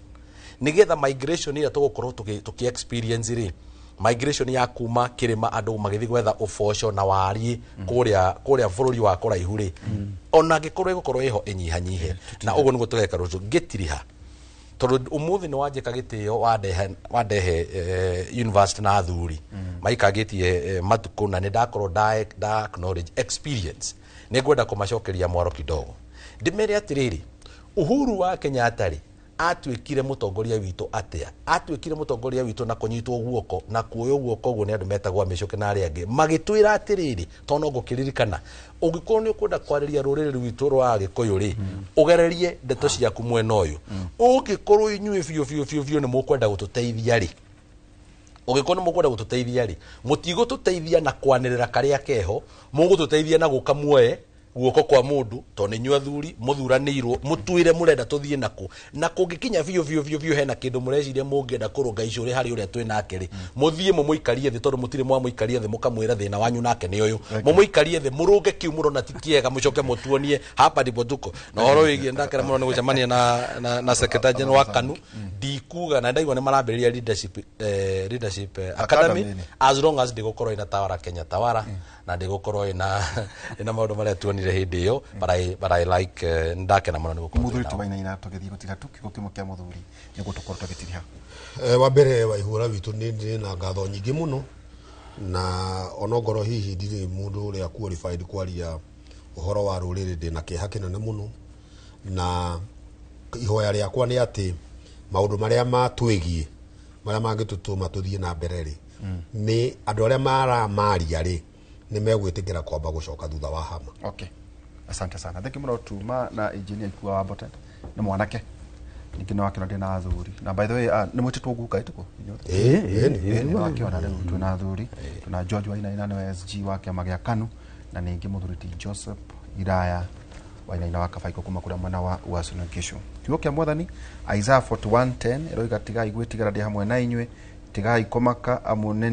Speaker 3: nĩgetha migration ĩrĩa tũgũkorwo tũkĩ experience rĩ, migration ya kuma kĩrĩma andũ magĩthiĩ gwetha ũboco na wariĩ kũrĩa bũrũri wa kũraihu rĩ, ona angĩkorwo ĩgũkorwo ĩho ĩnyihanyihe. Na ũguo nĩguo tũgeka rũciũ. Ngĩtiriha tondũ ũmũthĩ nĩ wanjĩka gĩtĩo, wandehe university na athuri maikangĩtie matukũ, na nĩ ndakorwo nda acknowledge experience. Nĩ ngwenda kũmacokeria mwaro kidogo, ndĩmere atĩrĩrĩ, Uhuru wa Kenyatta rĩ, atuĩkire mũtongoria witũ atĩa? Atuĩkire mũtongoria witũ na kũnyitwo guoko na kuoywo guoko ũguo nĩ andũ metagwo amĩcũke na arĩa angĩ, magĩtwĩra atĩrĩrĩ, tondũ no ngũkĩririkana, ũngĩkorwo nĩ ũkwenda kwarĩria rũrĩrĩ rwitũ rwa Agĩkũyũ rĩ, ũgererie ndeto ciaku mwena ũyũ. Ũngĩkorwo inyuĩ biũ biũ biũ biũ nĩ mũkwenda gũtũteithia rĩ, ũngĩkorwo nĩ mũkwenda gũtũteithia rĩ, mũtigũtũteithia na kwanĩrĩra karĩa keho, mũgũtũteithia na gũka muoe guoko kwa mũndũ, tondũ nĩ inyuĩ athuri mũthuranĩirwo, mũtwĩre mũrenda tũthiĩ nakũ. Na kũngĩkinya biũ biũ biũ biũ hena kĩndũ mũreciria mũngĩenda kũrũnga icũrĩ harĩ ũrĩa twĩ nake rĩ, mũthiĩ mũmũikarie thĩ, tondũ mũtirĩ mwamũikaria thĩ mũkamwĩra thĩna wanyu nake nĩ ũyũ. Mũmũikarie thĩ, mũrũnge kiu mũrona ti kĩega, mũcoke mũtuonie hapa ndipo tuko. Na ũhoro wĩgiĩ ndakena mũno nĩ gũcemania na secretary general wa KANU. Ndikuga na ndaigua nĩ marambĩrĩria leadership academy,
Speaker 2: Academy.
Speaker 3: As long as ndĩgũkorwo ĩna tawara Kenya tawara na ndĩgũkorwo ĩna maũndũ marĩa tuonire hĩndĩ ĩyo, but I like ndakena mũno nĩ gũkorwo twĩ
Speaker 2: Mũthuri
Speaker 3: nao.
Speaker 2: Tuwainaina, tũgĩthiĩ gũtiga tu kiugo kĩmwe kĩa mũthuri nĩguo tũkorwo tũgĩtiriha.
Speaker 1: Wa mbere, Waihũra witũ, nĩ ndĩ na ngatho nyingĩ mũno, na onongorwo hihi ndirĩ mũndũ ũrĩa qualified kwaria ũhoro wa rũrĩrĩ, ndĩ na kĩeha kĩnene mũno, na ihoya rĩakwa nĩ atĩ maũndũ marĩa matwĩgiĩ, marĩa mangĩtũtũma tũthiĩ na mbere rĩ, nĩ andũ arĩa maramaria rĩ, nĩ megwĩtĩkĩra kwamba gũcoka thutha wa hama.
Speaker 2: Okay, asante sana, thank you mũno. Tuma na engineer Ikua wa Mbote nĩ mwanake ningĩ nĩ wakĩona ndĩ na athuri, na by the way, nĩ mwĩtĩtwo guka ĩtĩkũ?
Speaker 1: Ĩĩ, ĩĩ,
Speaker 2: Nĩ wakĩona rĩu twĩna athuri, twĩna George Wainaina nĩwe SG wa kĩama gĩa KANU, na ningĩ mũthuri ti Joseph Iraya Wainaina wa Kabaiko kuma kũrĩa mwena wa Uasin Gishu. Kiugo kĩa Mwathani, Isaiah 41:10 ĩroiga, "Tigai gwĩtigĩra, ndĩ hamwe na inyuĩ, tigai kũmaka, amu nĩ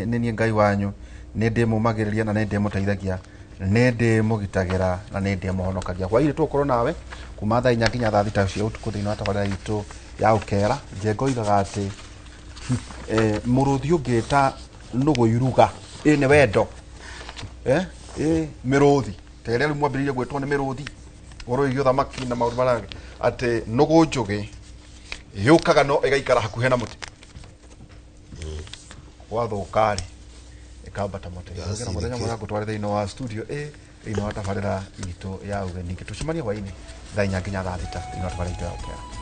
Speaker 2: niĩ Ngai wanyu, nĩ ndĩmũmagĩrĩria na nĩ ndĩmũteithagia, nĩ ndĩmũgitagĩra na nĩ ndĩmũhonokagia." Hwainĩ tũgũkorwo nawe kuma thaa 4 nginya thaa 6 cia ũtukũ thĩinĩ wa tabarĩra itũ ya Ũkera. Njengo oigaga atĩ mũrũthi ũngĩta nũgũ iruga ĩ nĩ wendo, mĩrũthi ta ĩrĩa rĩu mwambĩrĩirie gwĩtwo nĩ mĩrũthi, ũhoro wĩgiĩ ũthamaki na maũndũ marĩa atĩ nũgũ njũgĩ yũkaga no ĩgaikara hakuhĩ na mũtĩ, gwathũka rĩ. Ĩkambata mũtĩ. Ũgĩra mũthenya mwega ngũtware thĩinĩ wa studio A, thĩinĩ wa tabarĩra itũ ya ũgeni. Tũcemanie hwainĩ thaa 4 nginya thaa 6 thĩinĩ wa tabarĩra itũ ya ũkera.